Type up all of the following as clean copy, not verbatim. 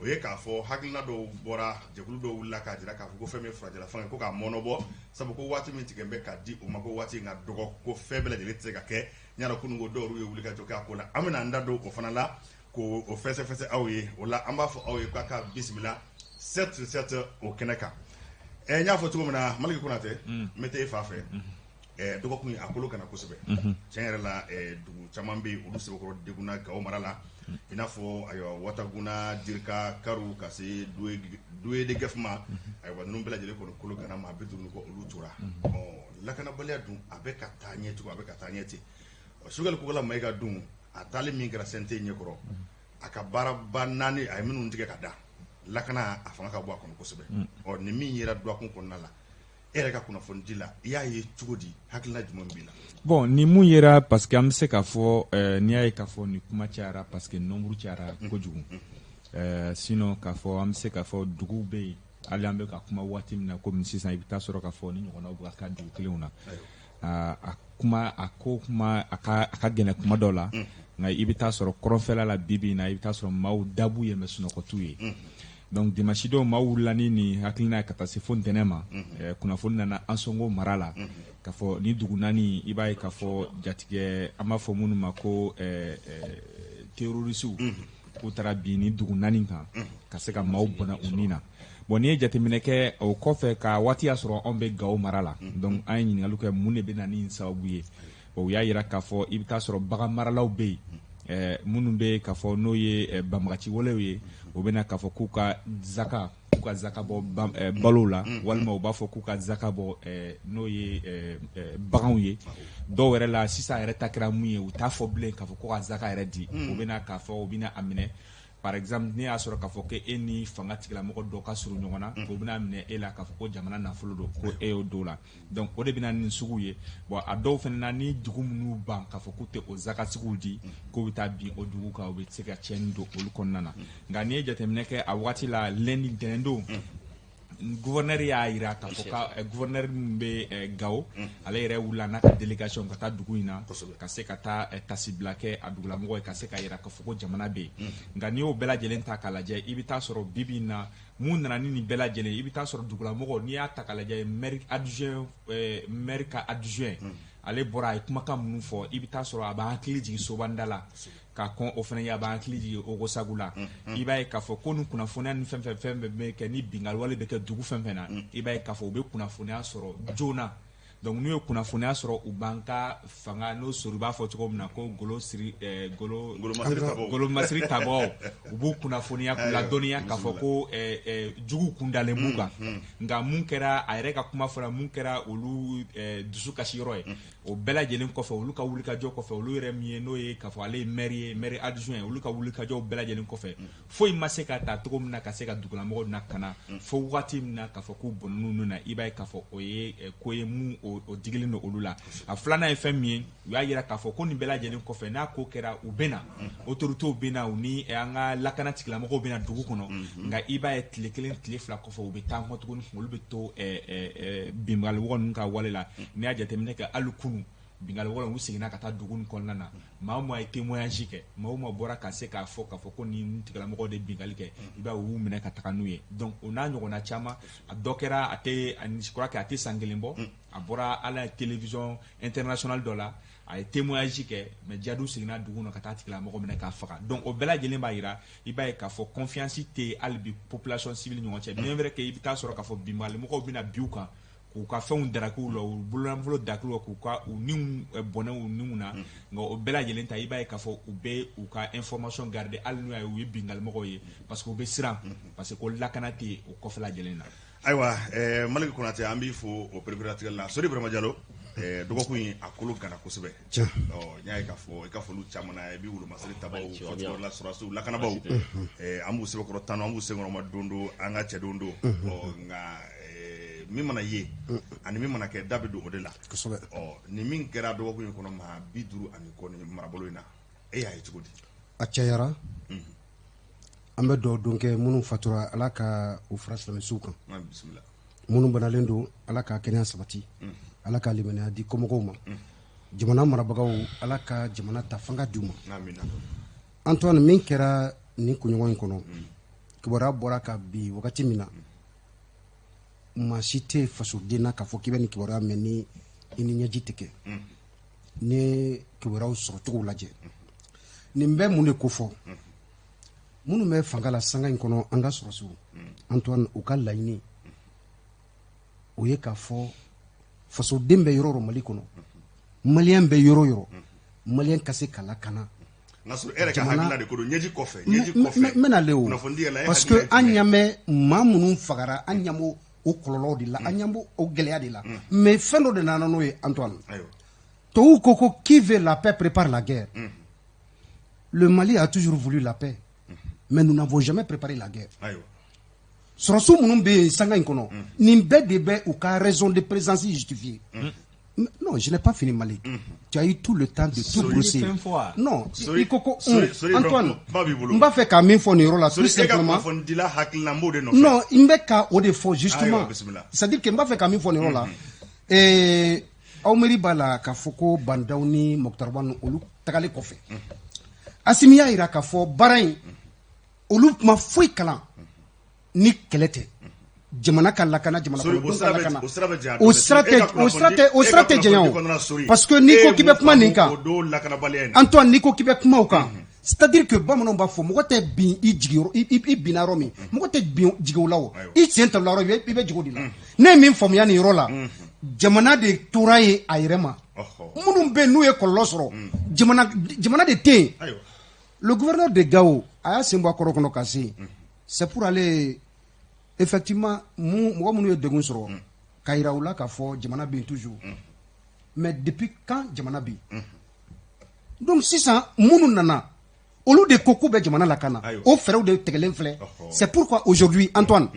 O ye k'a fɔ hakilina dɔw bɔra, jɛkulu dɔw wulila k'a jira k'a fɔ ko fɛn min ye furancɛla fanga ye, ko k'a mɔnɔbɔ, sabu ko waati min tigɛ bɛ ka di u ma, ko waati in ka dɔgɔ, ko fɛn bɛɛ lajɛlen tɛ se ka kɛ. N y'a dɔn kunun ko dɔw ye wulikajɔ kɛ a ko la. An bɛna an da don o fana la k'o fɛsɛfɛsɛ aw ye. O la, an b'a fɔ aw ye k'a ka bisimila 7 sur 7 o kɛnɛ kan. N y'a fɔ cogo min na, Maliki Konatɛ, n bɛ taa e fa fɛ. Dɔgɔkun a kolo kana kosɛbɛ tiɲɛ yɛrɛ la. Dugu caman bɛ yen, olu sɛbɛkɔrɔ degunna Gawo mara la, i n'a fɔ ayiwa Wataguna, Dirika, Karu, ka se Doué de ma. Ayiwa, ninnu bɛɛ lajɛlen kɔni kolo kana, maa 50 kɔ olu tora. Ɔ, lakanabaliya dun, a bɛ ka taa ɲɛ cogo, a bɛ ka taa ɲɛ ten. Ɔ, Choguel Kokalla Maïga dun, a taali min kɛra CNT ɲɛkɔrɔ, a ka baaraba naani a ye minnu tigɛ ka da, lakana a fanga ka bɔ a kɔnɔ kosɛbɛ. Ɔ, nin min yera dɔgɔkun kɔnɔna la, e yɛrɛ ka kunnafoni di la, i y'a ye cogo di? Hakilina jumɛn b'i la? Bon, ni mun yera, parce que an bɛ se k'a fɔ n'i y'a ye k'a fɔ nin kuma cayara, parce que nombre cayara kojugu. Sinon k'a fɔ an bɛ se k'a fɔ duguw bɛ yen, hali an bɛ ka kuma waati min na komi sisan, i bɛ taa sɔrɔ k'a fɔ ni ɲɔgɔnnaw bɛ ka kɛ dugu kelenw na. A kuma, a ko kuma, a ka gɛlɛn kuma dɔw la, nka i bɛ taa sɔrɔ kɔrɔnfɛla la, bi bi in na, i bɛ taa sɔrɔ maaw dabu ye mɛ sunɔgɔ t'u ye. Donc dimanche don, maaw wulila ni nin hakilina ye ka taa se fo ntɛnɛn ma. Kunnafoni nana Ansongo mara la k'a fɔ ni dugu naani, i b'a ye k'a fɔ jatigɛ, an b'a fɔ minnu ma ko terroristew, k'u taara bin ni dugu naani kan ka se ka maaw bɔnɛ u ni na. Bon, n'i ye jateminɛ kɛ o kɔfɛ, ka waati y'a sɔrɔ anw bɛ Gawo mara la, donc an ye ɲininkali kɛ mun de bɛ na ni nin sababu ye. Bon, u y'a yira k'a fɔ i bɛ taa sɔrɔ bagan maralaw bɛ yen, minnu bɛ k'a fɔ n'o ye banbagaci walew ye, u bɛ na k'a fɔ k'u ka zaka bɔ balow la, walima u b'a fɔ k'u ka zaka bɔ n'o ye baganw ye. Dɔw yɛrɛ la sisan yɛrɛ ta kɛra mun ye, u t'a fɔ bilen k'a fɔ ko ka zaka yɛrɛ di. U bɛ na k'a fɔ u bɛna a minɛ. Par exemple, ne y'a sɔrɔ k'a fɔ ko e ni fanga tigilamɔgɔ dɔ ka surun ɲɔgɔn na, o bɛna minɛ e la k'a fɔ ko jamana nafolo don, ko e y'o don la. Donc o de bɛna ni sugu ye. Bon, a dɔw fana na, ni dugu minnu ban k'a fɔ k'u tɛ o zaka suguw di, k'u bɛ taa bin o dugu kan, u bɛ se ka tiɲɛni don olu kɔnɔna na. Nka n'i ye jateminɛ kɛ a waati la, lundi, ntɛnɛn don, gouverneur y'a jira k'a fɔ ka gouverneur min bɛ Gawo, ale yɛrɛ wulila n'a ka délégation ka taa dugu in na ka se ka taa tasibila kɛ a dugulamɔgɔw ye, ka se ka jira k'a fɔ ko jamana bɛ yen. Nka n'i y'o bɛɛ lajɛlen ta k'a lajɛ, i bɛ taa sɔrɔ bi bi in na, mun nana ni nin bɛɛ lajɛlen, i bɛ taa sɔrɔ dugulamɔgɔw, n'i y'a ta k'a lajɛ, maire adjoint, maire ka adjoint, ale bɔra a ye kumakan minnu fɔ, i bɛ taa sɔrɔ a b'an hakili jigin Sobanda la, ka kɔn o fana ye, a b'an hakili jigin Ogosagu la. I b'a ye k'a fɔ ko nin kunnafoniya ni fɛn fɛn fɛn bɛɛ bɛ kɛ, ni binkanni wale bɛ kɛ dugu fɛn fɛn na, i b'a ye k'a fɔ u bɛ kunnafoniya sɔrɔ joona. Donc n'u ye kunnafoniya sɔrɔ, u b'an ka fanga n'o sɔrɔ, u b'a fɔ cogo min na ko golo siri golo golo masiri tabagaw, u b'u kunnafoniya k'u ladɔnniya k'a fɔ ko jugu kundalen b'u kan. Nka mun kɛra, a yɛrɛ ka kuma fɔra, mun kɛra olu dusu kasi yɔrɔ ye, o bɛɛ lajɛlen kɔfɛ, olu ka wulikajɔ kɔfɛ, olu yɛrɛ min ye n'o ye k'a fɔ ale ye maire ye, maire adjoint ye, olu ka wulikajɔw bɛɛ lajɛlen kɔfɛ, foyi ma se ka ta cogo min na ka se ka dugulamɔgɔw lakana, fo waati min na k'a fɔ k'u bɔnn'u na, i b'a ye k'a fɔ o ye ko ye mun o digilen don olu la. A filanan ye fɛn min ye, u y'a jira k'a fɔ ko nin bɛɛ lajɛlen kɔfɛ, n'a ko kɛra, u bɛ na, autorités bɛ na, u ni an ka lakana tigilamɔgɔw bɛ na dugu kɔnɔ. Nka i b'a ye tile 1, tile 2 kɔfɛ, u bɛ taa kɔ tuguni, olu bɛ to binkanni ninnu ka wale la. N'i y'a jateminɛ kɛ, hali kunun binkanni wale, u seginna ka taa dugu nin kɔnɔna na. Maa o maa ye témoignage kɛ, maa o maa bɔra ka se k'a fɔ k'a fɔ ko nin tigilamɔgɔw de binkanni kɛ, i b'a ye u y'u minɛ ka taga n'u ye. Donc o n'a ɲɔgɔnna caman, a dɔ kɛra, a tɛ, je crois que a tɛ san 1 bɔ, a bɔra ala ye télévision internationale dɔ la, a ye témoignage kɛ, mais jadiw seginna dugu kɔnɔ ka taa tigilamɔgɔ minɛ k'a faga. Donc o bɛɛ lajɛlen b'a jira, i b'a ye k'a fɔ confiance tɛ hali bi population civile ɲɔgɔn cɛ, bien vrai que i bɛ taa sɔrɔ k'a fɔ binkanni bɛna bin u kan k'u ka fɛnw daraki u la, u bololanfolo daraki u la, k'u ka u niw bɔnɛ u niw na. Nka o bɛɛ lajɛlen ta, i b'a ye k'a fɔ u bɛ u ka information garder, hali n'u y'a ye u ye binkanni ye, parce que u bɛ siran, parce que ko lakana tɛ yen o kɔfɛ lajɛlen na. Ayiwa, Maliki Konate, an b'i fo o pereperelatigɛli la. Sori Burama Jalo, dɔgɔkun in a kolo gana kosɛbɛ. Ɔ, n y'a ye k'a fɔ i ka foliw caman na, i bɛ wolomasiri tabaw fɔ cogo la, sɔrɔdasiw, lakanabaw, an b'u sɛbɛkɔrɔ tanu, an b'u senkɔrɔma don don, an ka cɛdenw don. Ɔ, nka min mana ye ani min mana kɛ, da bɛ don o de la. Ɔ, nin min kɛra dɔgɔkun in kɔnɔ, maa 50 ani kɔ nin marabolo in na, e y'a ye cogo di? A cayara. An bɛ dɔw don kɛ minnu fatura, Ala ka u fara silamɛsuw kan. Bisimila. Minnu banalen don, Ala ka kɛnɛya sabati, Ala ka limaniya di kɔmɔgɔw ma. Jamana marabagaw, Ala ka jamana ta fanga di u ma. Amina. Antoine, min kɛra nin kunɲɔgɔn in kɔnɔ. Kibaruya bɔra ka bin wagati min na, maa si tɛ fasoden na k'a fɔ k'i bɛ nin kibaruya mɛn ni i ni ɲɛji tɛ kɛ. Ni kibaruyaw sɔrɔcogo lajɛ, nin bɛ mun de ko fɔ? Minnu bɛ fanga la sanga in kɔnɔ, an ka sɔrɔsiw, Antoine, u ka laɲini o ye k'a fɔ fasoden bɛ yɔrɔ o yɔrɔ Mali kɔnɔ, maliyɛn bɛ yɔrɔ o yɔrɔ, maliyɛn ka se ka lakana. Nka sɔrɔ e yɛrɛ ka hakilina de ko don, ɲɛji kɔfɛ, ɲɛji kɔfɛ. N bɛna le o kunnafoni yɛrɛ la, e parce que hakilina ye an jumɛn ye? ɲɛ bɛ maa minnu fagara, an ɲɛ b'o o kɔlɔlɔw de la, an ɲɛ b'o o gɛlɛya de la. Mais fɛn dɔ de nana n'o ye, Antoine. Tubabuw ko qui veut la paix prépare la guerre. Le Mali a toujours voulu la paix, mais nous n'avons jamais préparé la guerre. Sɔrɔsiw minnu bɛ yen sanga in kɔnɔ, nin bɛɛ de bɛ u ka raison de présence justifiée. Non, je n'ai pas fini, Malik. Tu as eu tout le temps de tout Sori, brosser. fɛn fɔ wa? Non, Sori, i ko ko Sori, Antoine, kuma b'i bolo. n b'a fɛ ka min fɔ nin yɔrɔ la, Sori, tout e ka simplement. kunnafonidila hakilina, n b'o de nɔfɛ. Non, n bɛ ka o de fɔ justement. Ayiwa, bisimila. C'est-à-dire que n b'a fɛ ka min fɔ nin yɔrɔ la, aw miiri b'a la k'a fɔ ko Bah N'Daw ni Moctar Ouane olu tagalen kɔfɛ, Assimi y'a jira k'a fɔ baara in, olu ma foyi kalan ni kɛlɛ tɛ. Jamana ka lakana, jamana Sori, o kɔnɔdenw ka sira bɛ lakana. o sira bɛ janya O dɔɔnin. sira E tɛ ka o sira tɛ o e sira ka tɛ janya kunnafoni o. kɔnɔna, Sori, Parce que n'i e ko ye k'i bɛ mun kuma nin faamu kan, o don lakanabaliya in na? Antoine, n'i ko k'i bɛ kuma o kan, c'est-à-dire que bamananw b'a fɔ mɔgɔ tɛ bin i jigiyɔrɔ, i binna yɔrɔ min, mɔgɔ tɛ bin jigin o la o. Ayiwa. I sen ta la yɔrɔ, i bɛ jigin o de la. Ne ye min faamuya nin yɔrɔ la, jamana de tora yen a yɛrɛ ma. Minnu bɛ yen n'u ye kɔlɔlɔ sɔrɔ, jamana de tɛ yen. Le gouverneur de Gao a y'a sen bɔ a kɔrɔ kɔnɔ ka se yen, c'est pour aller effectivement mɔgɔ minnu ye degun sɔrɔ, ka yira u la k'a fɔ jamana bɛ yen toujours. Mais depuis quand jamana bɛ yen? Donc sisan minnu nana, olu de ko k'u bɛ jamana lakana. O fɛɛrɛw de tigɛlen filɛ. C'est pourquoi aujourd'hui, Antoine,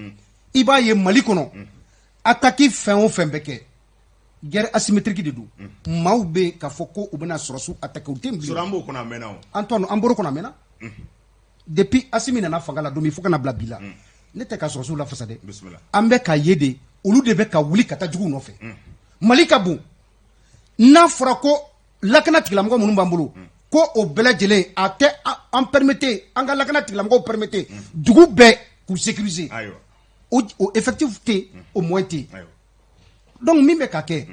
i b'a ye Mali kɔnɔ, attaque fɛn o fɛn bɛ kɛ, guerre asymétrique de don. Maaw bɛ yen k'a fɔ ko u bɛna sɔrɔsiw attaquer, u tɛ yen bilen. Sori, an b'o kɔnɔ a mɛnna o. Antoine, an bɔr'o kɔnɔ a mɛnna. Depuis Assimi nana fanga la don min fo ka na bila bi la, ne tɛ ka sɔrɔsiw lafasa dɛ. Bisimila. An bɛ ka ye de, olu de bɛ ka wuli ka taa juguw nɔfɛ. Mali ka bon, n'a fɔra ko lakana tigilamɔgɔ minnu b'an bolo, ko o bɛɛ lajɛlen a tɛ an permettre, an ka lakana tigilamɔgɔw permettre dugu bɛɛ k'u sécuriser. O effectif tɛ yen, o moyen tɛ yen. Donc min bɛ ka kɛ,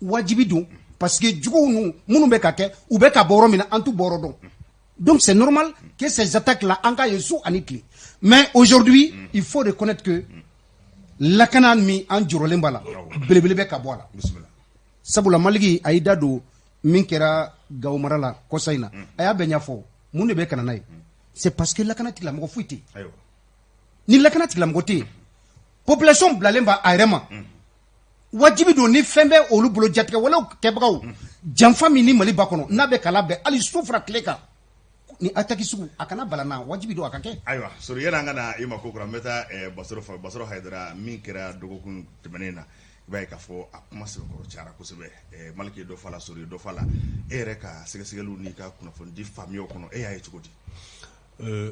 wajibi don, parce que juguw ninnu minnu bɛ ka kɛ, u bɛ ka bɔ yɔrɔ min na, an t'u bɔ yɔrɔ dɔn. Donc c'est normal que ces attaques là, an ka ye su ani tile. Mais aujourd'hui, il faut reconnaître que lakana min an jɔrɔlen b'a la, belebele bɛ ka bɔ a la. Bisimila. Sabula Maliki a y'i da don min kɛra Gawo mara la kɔsa in na, a y'a bɛɛ ɲɛfɔ. Mun de bɛ ka na n'a ye? C'est parce que lakana tigilamɔgɔ foyi tɛ yen. Ni lakana tigilamɔgɔ tɛ yen, population bilalen b'a a yɛrɛ ma. Wajibi don, ni fɛn bɛ olu bolo, jatigɛ walew kɛbagaw, janfa min ni Mali ba kɔnɔ n'a bɛ kala bɛn hali su fara tile kan, ni attaque sugu a kana bala na, wajibi don a ka kɛ. Ayiwa Sori, yanni an ka na i ma ko kura, n bɛ taa Basɔrɔ fɛ. Basɔrɔ Hayidara, min kɛra dɔgɔkun tɛmɛnen na, i b'a ye k'a fɔ a kuma sɛbɛkɔrɔ cayara kosɛbɛ. Maliki ye dɔ fɔ a la, Sori ye dɔ fɔ a la. E yɛrɛ ka sɛgɛsɛgɛliw n'i ka kunnafoni faamuyaw kɔnɔ, e y'a ye cogo di?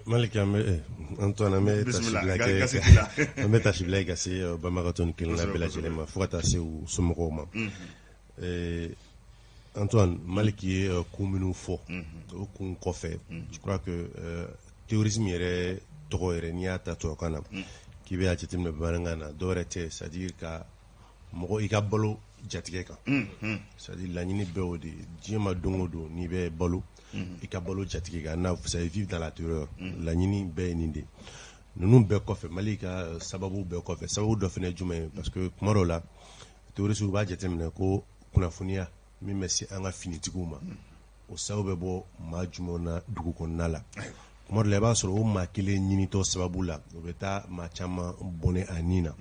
Maliki, an bɛ Antoine, an bɛ Bisimila, tasibila kɛ gasi t'i la. An bɛ tasibila kɛ ka se banbagatɔ ni kelenna bɛɛ lajɛlen ma, fo ka taa se u somɔgɔw ma. Antoine, Maliki ye kun minnu fɔ, o kun kɔfɛ, je crois que terrorisme yɛrɛ tɔgɔ yɛrɛ, n'i y'a ta tubabukan na k'i bɛ a jateminɛ bamanankan na, dɔwɛrɛ tɛ, c'est à dire ka mɔgɔ i ka balo jatigɛ kan, c'est à dire laɲini bɛɛ o de ye diɲɛ ma. Don o don n'i bɛ balo, i ka balo jatigɛ kan n'a, c'est à dire vivre dans la terreur. Laɲini bɛɛ ye nin de ye. Ninnu bɛɛ kɔfɛ, Mali ka sababu bɛɛ kɔfɛ, sababu dɔ fana ye jumɛn ye? Parce que kuma dɔw la, terroristes b'a jateminɛ ko kunnafoniya min bɛ se an ka finitigiw ma, o sababu bɛ bɔ maa jumɛnw na dugu kɔnɔna la. Kuma dɔ la, i b'a sɔrɔ o maa kelen ɲinitɔ sababu la, o bɛ taa maa caman bɔnɛ a nin na.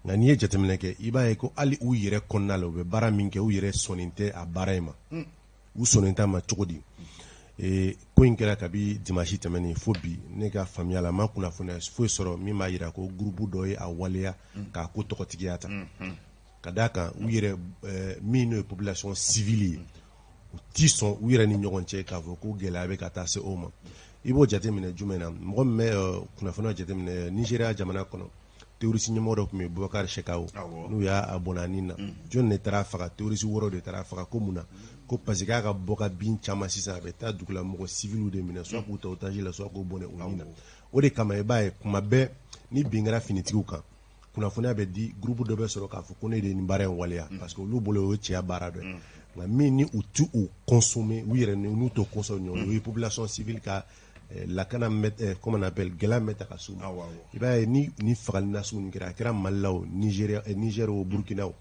Nka n'i ye jateminɛ kɛ, i b'a ye ko hali u yɛrɛ kɔnɔna la, u bɛ baara min kɛ, u yɛrɛ sɔnnen tɛ a baara in ma. U sɔnnen t'a ma cogo di? Ko in kɛra kabi dimanche tɛmɛnen fo bi, ne ka faamuya la, n ma kunnafoniya foyi sɔrɔ min b'a jira ko groupe dɔ ye a waleya k'a ko tɔgɔtigiya ta. Ka d'a kan, u yɛrɛ min n'o ye population civile ye, u ti sɔn u yɛrɛ ni ɲɔgɔn cɛ k'a fɔ ko gɛlɛya bɛ ka taa se o ma. I b'o jateminɛ jumɛn na? Mɔgɔ min bɛ kunnafoniya jateminɛ, Nigéria jamana kɔnɔ, terroriste ɲɛmɔgɔ dɔ tun bɛ yen, Boubacar Shekau, n'u y'a bɔnna a nin na. Jɔn de taara faga? Terroriste wɛrɛw de taara faga. Ko mun na? Ko parce que k'a ka bɔ ka bin caman sisan, a bɛ taa dugu la, mɔgɔ civil de minɛ, soit k'u ta otage la, soit k'u bɔnɛ u nin na. O de kama i b'a ye kuma bɛɛ ni bin kɛra finitigiw kan, kunnafoniya bɛ di, groupe dɔ bɛ sɔrɔ k'a fɔ ko ne de ye nin baara in waleya, parce que olu bolo o ye cɛya baara dɔ ye. Nka min ni u ti u consommer u yɛrɛ n'u t'o consommer ɲɔgɔn, o ye population civile ka lakana, comment on appelle, gɛlɛya min bɛ ta ka s'u ma. I b'a ye ni ni fagali nasugu nin kɛra, a kɛra Mali la o, Nigeria, Niger o, Burkina o,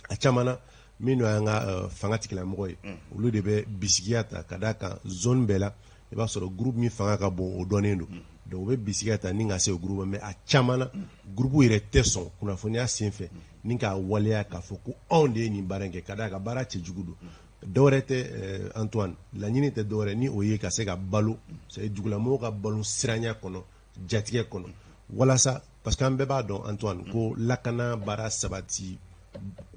a caman na min y'an ka fanga tigilamɔgɔ ye, olu de bɛ bisigiya ta. Ka d'a kan zone bɛɛ la, i b'a sɔrɔ groupe min fanga ka bon, o dɔnnen don. Donc u bɛ bisigiya ta ni ka se o groupe ma. Mais a caman na, groupe yɛrɛ tɛ sɔn kunnafoniya senfɛ ni k'a waleya k'a fɔ ko anw de ye nin baara in kɛ, ka d'a kan baara cɛjugu don. Dɔwɛrɛ tɛ, Antoine, laɲini tɛ dɔwɛrɛ ni o ye ka se ka balo, c'est dugulamɔgɔw ka balo siranya kɔnɔ, jatigɛ kɔnɔ, walasa, parce que an bɛɛ b'a dɔn, Antoine, ko lakana baara sabati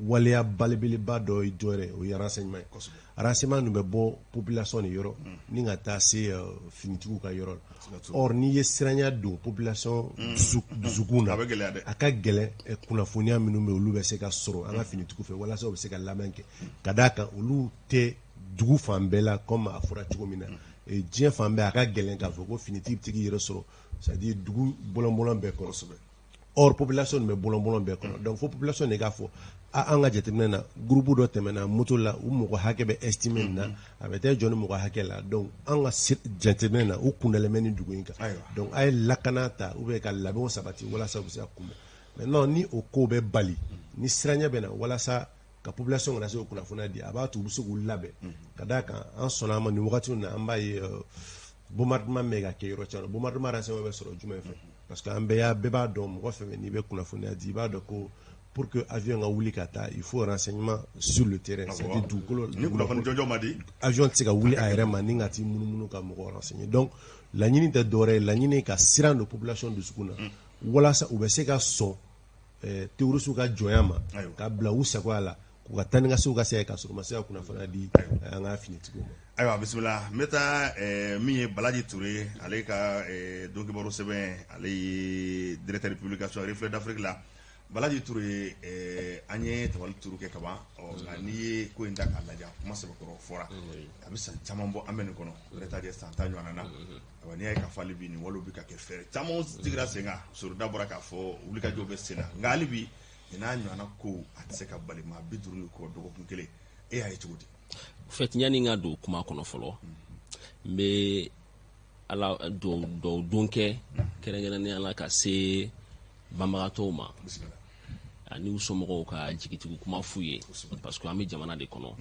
waleya belebeleba dɔ ye dɔwɛrɛ, o ye renseignement ye. Renseignement dun bɛ bɔ population de yɔrɔ ni ka taa se finitigiw ka yɔrɔ la. Or n'i ye siranya don population dusukun na, a ka gɛlɛn kunnafoniya minnu bɛ, olu bɛ se ka sɔrɔ an ka finitigiw fɛ walasa u bɛ se ka labɛn kɛ. Ka d'a kan olu tɛ dugu fan bɛɛ la, comme a fɔra cogo min na, diɲɛ fan bɛɛ, a ka gɛlɛn k'a fɔ ko finitigi bɛ t'i yɛrɛ sɔrɔ, c'est à dire dugu bɔlɔn-bɔlɔn bɛɛ kɔnɔ. Or population bɛ bɔlɔn-bɔlɔn bɛɛ kɔnɔ. Donc fo population de k'a fɔ a an ka jateminɛ na, groupe dɔ tɛmɛna moto la, u mɔgɔ hakɛ bɛ estimer nin na, a bɛ taa jɔ ni mɔgɔ hakɛ la. Donc an ka jateminɛ na, u kundalen bɛ nin dugu in kan. Donc a ye lakana ta ou bien ka labɛnw sabati walasa u bɛ se ka kunbɛn. Maintenant ni o ko bɛ bali, ni siranya bɛ na walasa ka population kana se k'o kunnafoniya di, a b'a to u bɛ se k'u labɛn. Ka d'a kan an sɔnna a ma, nin wagati in na, an b'a ye bombardement bɛ ka kɛ yɔrɔ caman. Bombardement renseignement bɛ sɔrɔ jumɛn fɛ? Parce que an bɛɛ y'a bɛɛ b'a dɔn, mɔgɔ fɛn fɛn n'i bɛ kunnafoniya di, i b'a dɔn ko pour que avion ka wuli ka taa, il faut renseignement sur le terrain, c'est à dire dugukolo. Ni kunnafoni jɔnjɔn ma di, avion tɛ se ka wuli a yɛrɛ ma ni ka t'i munumunu ka mɔgɔw renseigner. Donc laɲini tɛ dɔwɛrɛ ye, laɲini ye ka siran don population dusukun na walasa u bɛ se ka sɔn terroristes ka jɔnya ma, ka bila u sagoya la, k'u ka taa ni ka seginw ka se ka sɔrɔ u ma se ka kunnafoniya di an ka finitigiw ma. Ayiwa, bisimila, n bɛ taa min ye Balaji Ture, ale ka donkibaru sɛbɛn, ale ye directeur de publication Reflet d'Afrique la. Balaji Ture, an ye tabali turu kɛ kaban. Ɔ nka n'i ye ko in ta k'a lajɛ, a kuma sɛbɛkɔrɔ fɔra, a bɛ san caman bɔ, an bɛ nin kɔnɔ, o yɛrɛ t'a kɛ san 10 ɲɔgɔnna na. Ayiwa, n'i y'a ye k'a fɔ hali bi nin walew bɛ ka kɛ, fɛɛrɛ caman sigira sen kan, soroda bɔra k'a fɔ wulikajɔw bɛ sen na, nka hali bi nin n'a ɲɔgɔnna kow a tɛ se ka bali. Maa 50 ni kɔ dɔgɔkun kelen, e y'a ye cogo di? En fait, yanni n ka don kuma kɔnɔ fɔlɔ, n bɛ ala dɔw don kɛ kɛrɛnkɛrɛnnenya la ka se banbagatɔw ma ani u somɔgɔw, ka jigitigiw kuma f'u ye, parce que an bɛ jamana de kɔnɔ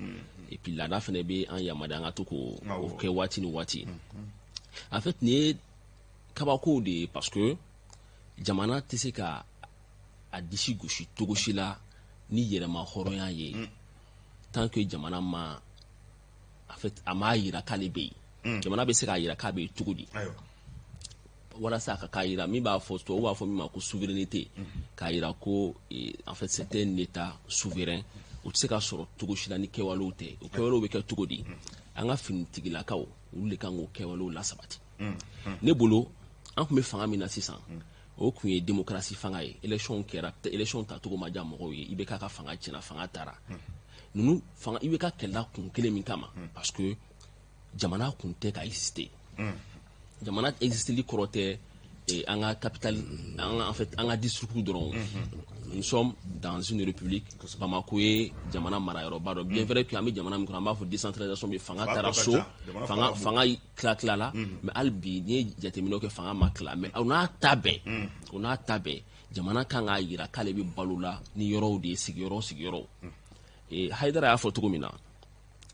et puis laada fana bɛ an yamaruya an ka to k'o kɛ waati ni waati. En fait, nin ye kabakow de ye, parce que jamana tɛ se ka a disi gosi cogo si la ni yɛrɛma hɔrɔnya ye tant que jamana ma, en fait, a m'a yira k'ale bɛ yen. Jamana bɛ se k'a yira k'a bɛ yen cogo di? Walasa a ka k'a yira, min b'a fɔ, tubabu b'a fɔ min ma ko souveraineté, k'a yira ko en fait c'est un état souverain, o tɛ se ka sɔrɔ cogo si la ni kɛwalew tɛ. O kɛwalew bɛ kɛ cogo di? An ka finitigilakaw, olu de kan k'o kɛwalew lasabati. Ne bolo, an tun bɛ fanga min na sisan, o tun ye démocratie fanga ye. Élection kɛra, élection tacogo ma diya mɔgɔw ye, IBK ka fanga tiɲɛna, fanga taara. Ninnu fanga, IBK kɛlɛla kun kelen min kama, parce que jamana kun tɛ ka exister. Jamana existeli kɔrɔ tɛ an ka capitale, an ka, en fait, an ka district dɔrɔn. Nous sommes dans une république, Bamako ye jamana marayɔrɔba dɔ. Bien vrai que an bɛ jamana min kɔnɔ, an b'a fɔ décentralisation bɛ, fanga taara so, fanga tila tilala, mais hali bi n'i ye jateminɛw kɛ, fanga ma tila. Mais o n'a ta bɛɛ, o n'a ta bɛɛ, jamana kan k'a yira k'ale bɛ balo la ni yɔrɔw de ye, sigiyɔrɔ sigiyɔrɔ. Hayidara y'a fɔ cogo min na,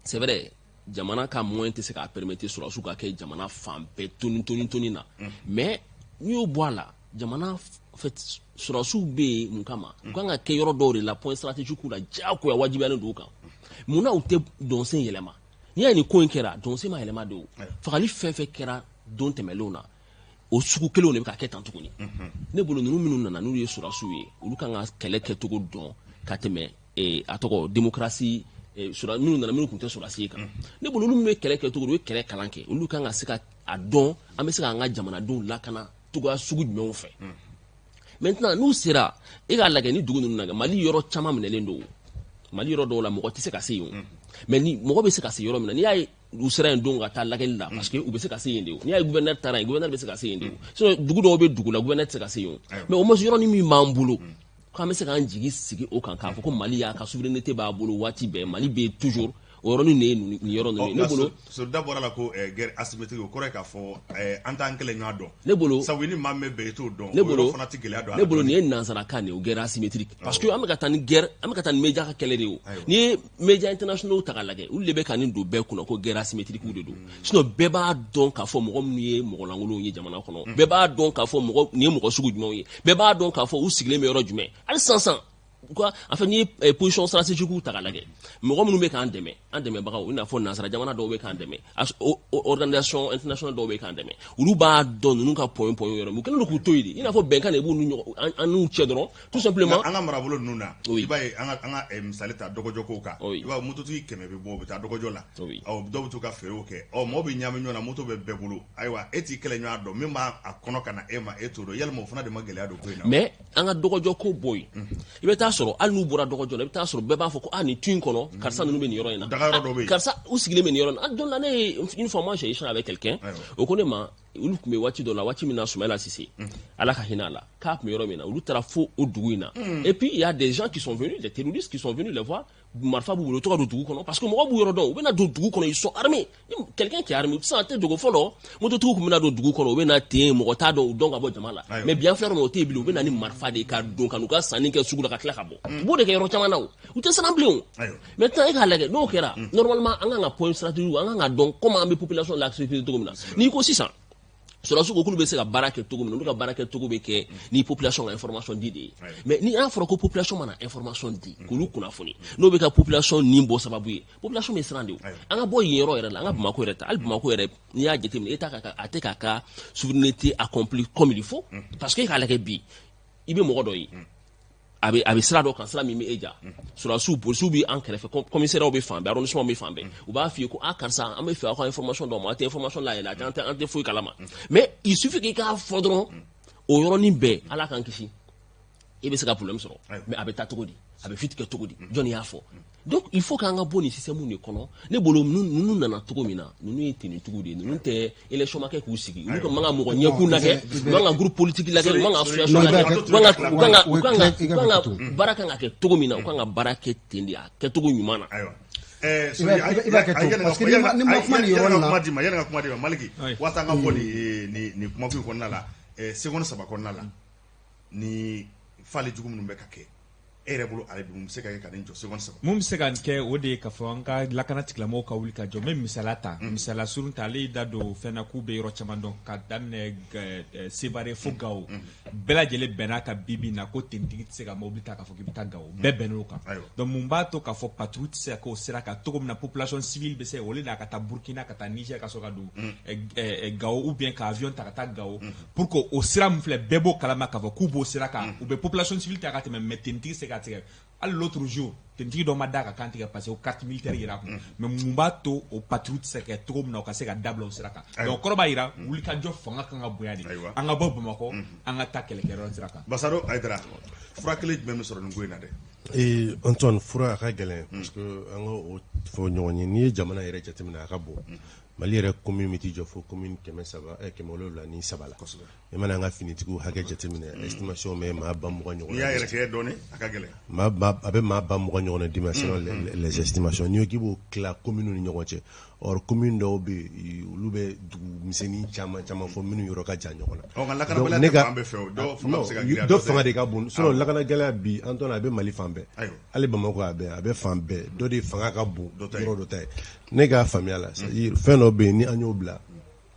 c'est vrai, jamana ka moyen tɛ se k'a permettre sɔrɔdasiw ka kɛ jamana fan bɛɛ toni toni toni na. Mais n'i y'o bɔ a la, jamana, en fait, sɔrɔdasiw bɛ yen mun kama? U kan ka kɛ yɔrɔ dɔw de la, point stratégique la, diyagoya wajibiyalen don u kan. Munna u tɛ dɔnsen yɛlɛma? N'i y'a ye nin ko in kɛra, dɔnsen ma yɛlɛma de. O fagali fɛn fɛn kɛra don tɛmɛnlenw na, o sugu kelenw de bɛ ka kɛ tan tuguni. Ne bolo, ninnu minnu nana n'u ye sɔrɔdasiw ye, olu kan ka kɛlɛ kɛcogo dɔn ka tɛmɛ a tɔgɔ démocratie minnu nana, minnu tun tɛ sɔrɔdasi ye kan. Ne bolo, olu min bɛ kɛlɛ kɛ cogo di, u ye kɛlɛ kalan kɛ, olu kan ka se ka a dɔn an bɛ se k'an ka jamanadenw lakana cogoya sugu jumɛnw fɛ. Maintenant, n'u sera, e k'a lajɛ ni dugu ninnu na, Mali yɔrɔ caman minɛlen don. Mali yɔrɔ dɔw la, mɔgɔ tɛ se ka se yen, mais ni mɔgɔ bɛ se ka se yɔrɔ min na, n'i y'a ye U sera yen don ka taa lajɛli la, parce que u bɛ se ka se yen de. O n'i y'a ye gouverneur taara yen, gouverneur bɛ se ka se yen de. O sinon dugu dɔw bɛ dugu la, gouverneur tɛ se ka se yen o. Mais au moins yɔrɔnin min b'an bolo k'an bɛ se k'an jigi sigi o kan, k'a fɔ ko Mali y'a ka souveraineté b'a bolo waati bɛɛ, Mali bɛ yen toujours, o yɔrɔnin de ye nin yɔrɔ ninnu ye ne bolo. Soldat bɔra la ko guerre asymétrique, o kɔrɔ ye k'a fɔ an t'an kɛlɛ ɲɔgɔn dɔn. Ne bolo, sabu ni maa min bɛ bɛn, i t'o dɔn. Ne bolo, o fana tɛ gɛlɛya don a ne bolo, nin ye nanzarakan de ye, o guerre asymétrique, parce que an bɛ ka taa ni guerre, an bɛ ka taa ni média ka kɛlɛ de ye. O n'i ye média internationaux ta k'a lajɛ, olu de bɛ ka nin don bɛɛ kunna ko guerre asymétrique de don. Sinon bɛɛ b'a dɔn k'a fɔ mɔgɔ minnu ye mɔgɔ lankolonw ye jamana kɔnɔ, bɛɛ b'a dɔn k'a fɔ mɔgɔ nin ye mɔgɔ sugu jumɛnw ye, bɛɛ b'a dɔn k'a fɔ u sigilen bɛ yɔrɔ jumɛn. Hali sisan quoi, en fait, n'i ye position stratégique ta k'a lajɛ, mɔgɔ minnu bɛ k'an dɛmɛ, an dɛmɛbagaw, i n'a fɔ nansara jamana dɔw bɛ k'an dɛmɛ, organisation internationale dɔw bɛ k'an dɛmɛ, olu b'a dɔn ninnu ka point point yɔrɔ min, u kɛlen don k'u to yen de, i n'a fɔ bɛnkan de b'u ni ɲɔgɔn an n'u cɛ dɔrɔn, tout simplement. An ka marabolo ninnu na, i b'a ye, an ka misali ta dɔgɔjɔ kan, i b'a ye mototigi 100 bɛ bɔ, u bɛ taa dɔgɔjɔ la, ɔ dɔw bɛ t'u ka feerew kɛ, ɔ mɔgɔw bɛ ɲagami ɲɔgɔn na, moto bɛ bɛɛ bolo. Ayiwa, e t'i kɛlɛ ɲɔgɔn dɔn, min b'a a kɔnɔ ka na e ma, e t'o dɔn. Yalima o fana de ma gɛlɛya don ko in na? Mais an ka dɔgɔjɔ ko bɔ yen, i bɛ taa sɔrɔ hali n'u bɔra dɔgɔjɔ la, i bɛ taa sɔrɔ bɛɛ b'a fɔ ko aa, nin tu in kɔnɔ, karisa ninnu bɛ nin yɔrɔ in na. Dagayɔrɔ dɔ bɛ yen. Karisa u sigilen bɛ nin yɔrɔ in na. Don la, ne ye, une fois, moi j'ai échangé avec quelqu'un, o ko ne ma, olu tun bɛ waati dɔ la, waati min na Soumaïla Cissé, Ala ka hinɛ a la, k'a tun bɛ yɔrɔ min na, olu taara fo o dugu in na. Et puis il y a des gens qui sont venus, des terroristes qui sont venus les voir, marifa b'u bolo, u to ka don dugu kɔnɔ, parce que mɔgɔw b'u yɔrɔ dɔn, u bɛna don dugu kɔnɔ, ils sont armés. Quelqu'un qui est armé, sisan a tɛ dogo. Fɔlɔ mototigiw tun bɛna don dugu kɔnɔ, u bɛ na ten, mɔgɔ t'a dɔn, u dɔn ka bɔ jama la. Mais bi an filɛ yɔrɔ min, o tɛ yen bilen. U bɛ na ni marifa de ye ka don ka n'u ka sanni kɛ sugu la, ka tila ka bɔ. U b'o de kɛ yɔrɔ caman na, o u tɛ siran bilen. O maintenant, e k'a lajɛ, n'o kɛra, normalement an kan ka point stratégique, an kan ka dɔn comment an bɛ population la sécurité cogo min na. N'i ko sisan sɔrɔdasiw ko k'olu bɛ se ka baara kɛ cogo min na, olu ka baara kɛ cogo bɛ kɛ ni population ka information di de ye. Mais ni n'a fɔra ko population mana information di k'olu kunnafoni, n'o bɛ ka population nin bɔ sababu ye, population bɛ siran de. O an ka bɔ yen yɔrɔ yɛrɛ la, an ka Bamakɔ yɛrɛ ta, hali Bamakɔ yɛrɛ, n'i y'a jateminɛ, État ka a tɛ k'a ka souveraineté accompli comme il faut, parce que e k'a lajɛ bi, i bɛ mɔgɔ dɔ ye, a bɛ sira dɔ kan, sira min bɛ e ja, sɔrɔdasiw, polisiw bɛ an kɛrɛfɛ, commissariat bɛ fan bɛɛ, arrondissement bɛ fan bɛɛ, u b'a f'i ye ko a karisa, an bɛ fɛ aw ka information d'aw ma, a tɛ information layɛlɛ, a tɛ an tɛ foyi kalama. Mais il suffit k'i k'a fɔ dɔrɔn, o yɔrɔnin bɛɛ, Ala k'an kisi, i bɛ se ka problème sɔrɔ. Mais a bɛ taa cogo di? A bɛ fuite kɛ cogo di? Jɔnni y'a fɔ? Donc il faut k'an ka bɔ nin système de kɔnɔ. Ne bolo, ninnu nana cogo min na, ninnu ye tenitigiw de ye, ninnu tɛ élection ma kɛ k'u sigi, olu ka man ka mɔgɔ ɲɛkun lajɛ, u man ka groupe politique lajɛ, u man ka association lajɛ, u kan ka baara kan ka kɛ cogo min na, u kan ka baara kɛ ten de, a kɛcogo ɲuman na. I b'a kɛ to, parce que ni ma kuma nin yɔrɔ in na. Kuma di ma, yanni ka kuma di ma, Maliki, waasa an ka bɔ nin kumakun in kɔnɔna la, seconde 3 kɔnɔna la, ni fali jugu minnu bɛ ka kɛ e yɛrɛ bolo, ale bi mun bɛ se ka kɛ ka nin jɔ seconde 3? Mun bɛ se ka nin kɛ, o de ye k'a fɔ an ka lakana tigilamɔgɔw ka wuli ka jɔ. N bɛ misaliya ta, misaliya surun ta, ale y'i da don fɛn na k'u bɛ yɔrɔ caman dɔn, ka daminɛ Sevare fo Gawo, bɛɛ lajɛlen bɛn'a ka bi bi in na ko tenitigi tɛ se ka mobili ta k'a fɔ k'i bɛ taa Gawo, bɛɛ bɛnn'o kan. Donc mun b'a to k'a fɔ patrouille tɛ se ka kɛ o sira kan cogo min na, population civile bɛ se o de la ka taa Burkina, ka taa Niger, ka sɔrɔ ka don Gawo, ou bien ka avion ta ka taa Gawo, pour que o sira min filɛ, bɛɛ b'o kalama k'a fɔ k'u b'o sira kan, u bɛ population civile ta ka tɛmɛ, mais tenitigi tɛ se ka tigɛ. Hali l'autre jour, tenitigi dɔ ma da ka kan tigɛ parce que o carte militaire yira kun. Mais mun b'a to o patrouille tɛ se ka kɛ cogo min na, o ka se ka dabila o sira kan? Donc kɔrɔ b'a yira wulikajɔ fanga kan ka bonya de, an ka bɔ Bamakɔ, an ka taa kɛlɛkɛyɔrɔ sira kan. Basaro Hayidara, furakɛli jumɛn bɛ sɔrɔ nin ko in na dɛ? Ee Antoine, fura a ka gɛlɛn, parce que an ka o fɔ ɲɔgɔn ye, n'i ye jamana yɛrɛ jateminɛ, a ka bon. Mali yɛrɛ commune bɛ t'i jɔ fo commune 300 703 la. I mana an ka finitigiw hakɛ jateminɛ, estimation bɛ maa 20,000 ɲɔgɔn. N'i y'a yɛrɛ kɛ dɔɔni, a ka gɛlɛn. A bɛ maa 20,000 ɲɔgɔn d'i ma selon les estimations. N'i ko k'i b'o tila commune ni ɲɔgɔn cɛ, or commune dɔw bɛ yen, olu bɛ dugu misɛnnin caman caman fɔ minnu yɔrɔ ka jan ɲɔgɔn na. Ɔ nka lakanabaliya tɛ fan bɛɛ fɛ o, dɔw fanga bɛ se ka girinya. Dɔ fanga de ka bon, sinon lakana gɛlɛya bi, Antoine, a bɛ Mali fan bɛɛ, hali Bamakɔ a bɛ fan bɛɛ. Dɔ de fanga ka bon yɔrɔ dɔ ta ye. Ne ka faamuya la, c'est à dire fɛn dɔ bɛ yen, ni an y'o bila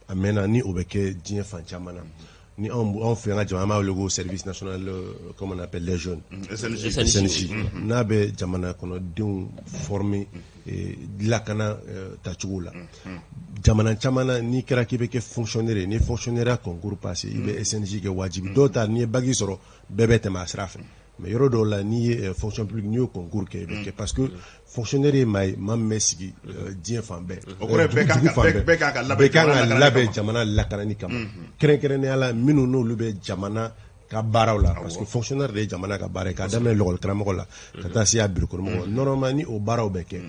a mɛnna, ni o bɛ kɛ diɲɛ fan caman na, ni anw fɛ an ka jamana, an b'a wele ko service national, comment on appelle les jeunes, SNJ, n'a bɛ jamana kɔnɔdenw former lakana tacogo la. Jamana caman na, n'i kɛra k'i bɛ kɛ fonctionnaire ye, ni fonctionnaire concours passé, i bɛ SNJ kɛ wajibi. Dɔw ta, n'i ye bac sɔrɔ, bɛɛ bɛ tɛmɛ a sira fɛ. Mais yɔrɔ dɔw la, n'i ye fonction publique, n'i y'o concours kɛ, i bɛ kɛ, parce que fonctionnaire ye maa ye, maa min bɛ sigi diɲɛ fan bɛɛ. O kɔrɔ ye bɛɛ kan ka labɛn. Bɛɛ kan ka labɛn jamana lakanani kama, kɛrɛnkɛrɛnnenya la minnu n'olu bɛ jamana ka baaraw la, parce que fonctionnaire de ye jamana ka baara ye, k'a daminɛ lakɔli karamɔgɔ la ka taa se a bureau kɔnɔmɔgɔ. Normalement, ni o baaraw bɛ kɛ,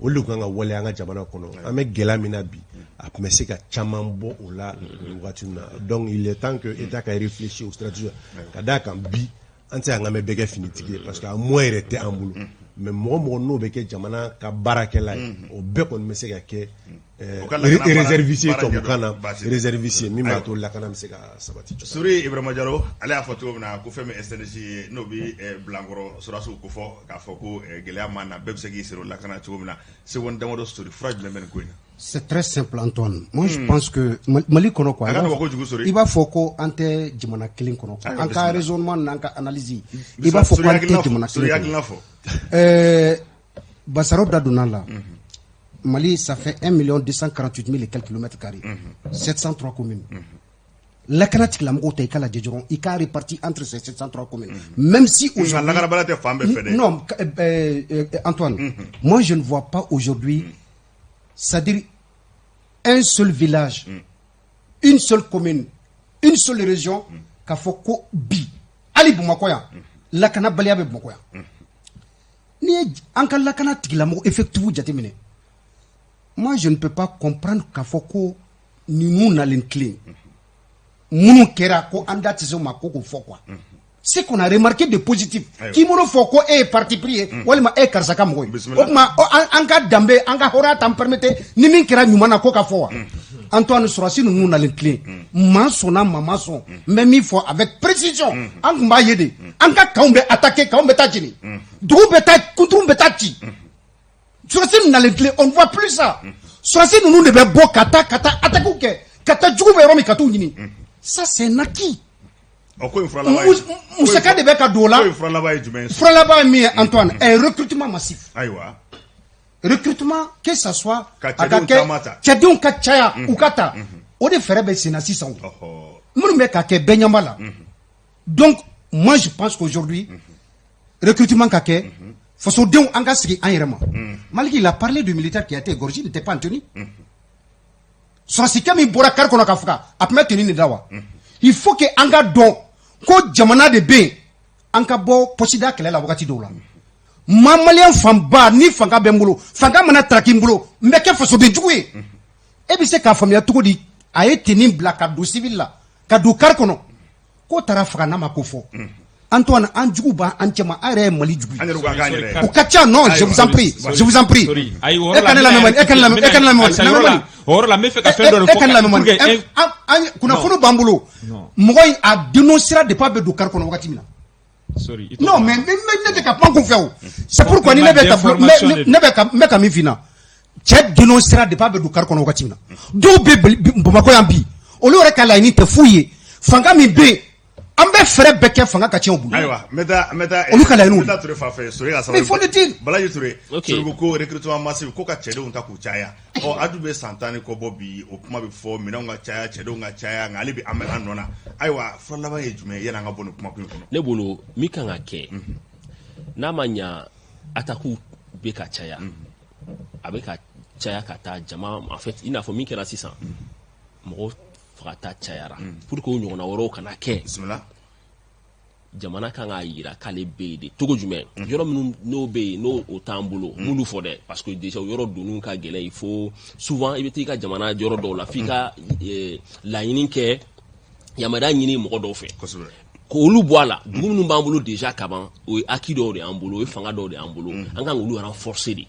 Olu de kan ka waleya an ka jamana kɔnɔ. An bɛ gɛlɛya min na bi, a tun bɛ se ka caman bɔ o la nin waati in na. Donc il est temps que État ka réfléchir aux stratégies ka d'a kan bi an tɛ se k'an bɛ bɛɛ kɛ finitigi ye parce que a moyen yɛrɛ tɛ an bolo. Mais mɔgɔ mɔgɔ n'o bɛ kɛ jamana ka baarakɛla ye, o bɛɛ kɔni bɛ se ka kɛ réserviste tubabukan na, réserviste min b'a to lakana bɛ se ka sabati. Sori Ibrahima Jalo, ale y'a fɔ cogo min na ko fɛn min SNJ ye, n'o bɛ Bilankɔrɔ sɔrɔdasiw ko fɔ k'a fɔ ko gɛlɛya ma na, bɛɛ bɛ se k'i sɔrɔ lakana cogo min na. Seconde damadɔ, Sori, fura jumɛn bɛ nin ko in na? C'est très simple, Antoine. Moi, je pense que Mali kɔnɔ quoi, A ka nɔgɔn kojugu, Sori. I b'a fɔ ko an tɛ jamana kelen kɔnɔ. An ka raisonnement n'an ka analyse, i b'a fɔ ko an tɛ jamana kelen kɔnɔ. Hakilina fɔ. Basaro da donna la. Mali, ça fait 1 248 000 et quelques kilomètres carrés. 703 communes. Lakana tigilamɔgɔw ta, i ka lajɛ dɔrɔn, i k'a réparti entre ces 703 communes. Même si aujourd'hui. Lakanabaliya tɛ fan bɛɛ fɛ dɛ. Non, Antoine, moi je ne vois pas aujourd'hui, c'est-à-dire un seul village, une seule commune, une seule région, k'a fɔ ko bi, hali Bamakɔ yan, lakanabaliya bɛ Bamakɔ yan. N'i ye an ka lakana tigilamɔgɔ effectif jateminɛ, moi je ne peux pas comprendre k'a fɔ ko ninnu nalen tilen minnu kɛra ko an da tɛ se o ma ko k'o fɔ quoi. Ce qu'on a remarqué de positif, k'i mana fɔ ko e ye parti pris ye walima e ye karisa ka mɔgɔ ye, o tuma an ka danbe, an ka hɔrɔnya t'an permettre ni min kɛra ɲuman na ko ka fɔ wa. Antoine, sɔrɔdasi ninnu nalen tilen, maa sɔnna, maa ma sɔn, n bɛ min fɔ avec précision, an tun b'a ye de, an ka kanw bɛ attaquer, kanw bɛ taa jeni, dugu bɛ taa, kunturu bɛ taa ci. Sɔrɔdasi nalen tilen, on ne voit plus ça. Sɔrɔdasi ninnu de bɛ bɔ ka taa attaque kɛ, ka taa jugu bɛ yɔrɔ min, ka t'u ɲini. Ça, c'est un acquis. Ɔ, ko in fura laban ye Musaka de bɛ ka don o la. Ko in fura laban ye jumɛn ye? Fura laban ye min ye, Antoine, un recrutement massif. Recrutement, que ça soit Ka a ka cɛdenw kɛ caman ta. Cɛdenw ka caya, u ka ta, o de fɛɛrɛ bɛ sen na sisan o. Minnu bɛ ka kɛ, bɛɛ ɲɛ b'a la. Donc moi je pense qu'aujourd'hui recrutement ka kɛ, fasodenw an ka sigi an yɛrɛ ma. Maliki, il a parlé du militaire qui a été égorgé, il n'était pas en tenue. Sɔrɔsikɛ min bɔra car kɔnɔ ka faga, a tun bɛ tenue de da wa? Il faut que an ka dɔn ko jamana de bɛ yen, an ka bɔ pɔsida kɛlɛ la wagati dɔw la. Maa maliyɛn fanba ni fanga bɛ n bolo, fanga mana taraki n bolo, n bɛ kɛ fasoden jugu ye. E bɛ se k'a faamuya cogo di, a ye tenue bila ka don civil la, ka don car kɔnɔ, k'o taara faga n'a ma ko fɔ? Antoine, an jugu b'an cɛma, an yɛrɛ ye Mali jugu ye. An yɛrɛ ko an k'an yɛrɛ ye. O ka ca. Non, je vous en prie, je vous en prie. Sorry. Ayi, o E ka ne lamɛn mani, e ka ne lamɛn, e ka ne lamɛn mani, Ayisa, yɔrɔ la, lamɛn. O yɔrɔ la, n bɛ fɛ ka fɛn dɔ de E fɔ ka ne lamɛn pour mani. que An kunnafoni b'an bolo. Non. Mɔgɔ in a dénoncera depuis a bɛ don car kɔnɔ wagati min na. Sorry, i t'o Non, fɔ. mais ne tɛ ka kuma kun fɛ o. C'est pourquoi ni ne bɛ ka D'information de ne bɛ ka n bɛ ka min f'i ɲɛna, cɛ dénoncera depuis a bɛ don car kɔnɔ wagati min na. Dɔw bɛ Bamakɔ yan bi, olu yɛrɛ ka laɲini tɛ foyi ye, fanga min bɛ yen, an bɛ fɛɛrɛ bɛɛ kɛ fanga ka tiɲɛ u bolo. Ayiwa, n bɛ taa Olu ka laɲiniw. N bɛ taa Ture fan fɛ, Sori ka sabali. Mais il faut le dire. Balaji Ture. Ok. Sori ko recrutement massif, ko ka cɛdenw ta k'u caya. Ɔ, a dun bɛ san 10 ni kɔ bɔ bi, o kuma bɛ fɔ, minɛnw ka caya, cɛdenw ka caya, nka hali bi an bɛ an nɔ na. Ayiwa, fura laban ye jumɛn ye yanni an ka bɔ nin kumakun in kɔnɔ? Ne bolo, min kan ka kɛ, n'a ma ɲa attaque bɛ ka caya, a bɛ ka caya ka taa jama, en fait i n'a fɔ min kɛra sisan, mɔgɔ fagata cayara, pour que o ɲɔgɔnna wɛrɛw kana kɛ, Bisimila. jamana kan k'a yira k'ale bɛ yen de cogo jumɛn. Yɔrɔ minnu n'o bɛ yen, n'o o t'an bolo, n b'olu fɔ dɛ, parce que déjà o yɔrɔ donni ka gɛlɛn. Il faut souvent i bɛ taa i ka jamana yɔrɔ dɔw la, f'i ka laɲini kɛ, yamaruya ɲini mɔgɔ dɔw fɛ k'olu bɔ a la. Dugu minnu b'an bolo déjà kaban, o ye acquis dɔw de y'an bolo, o ye fanga dɔw de y'an bolo, an kan k'olu renforcer de.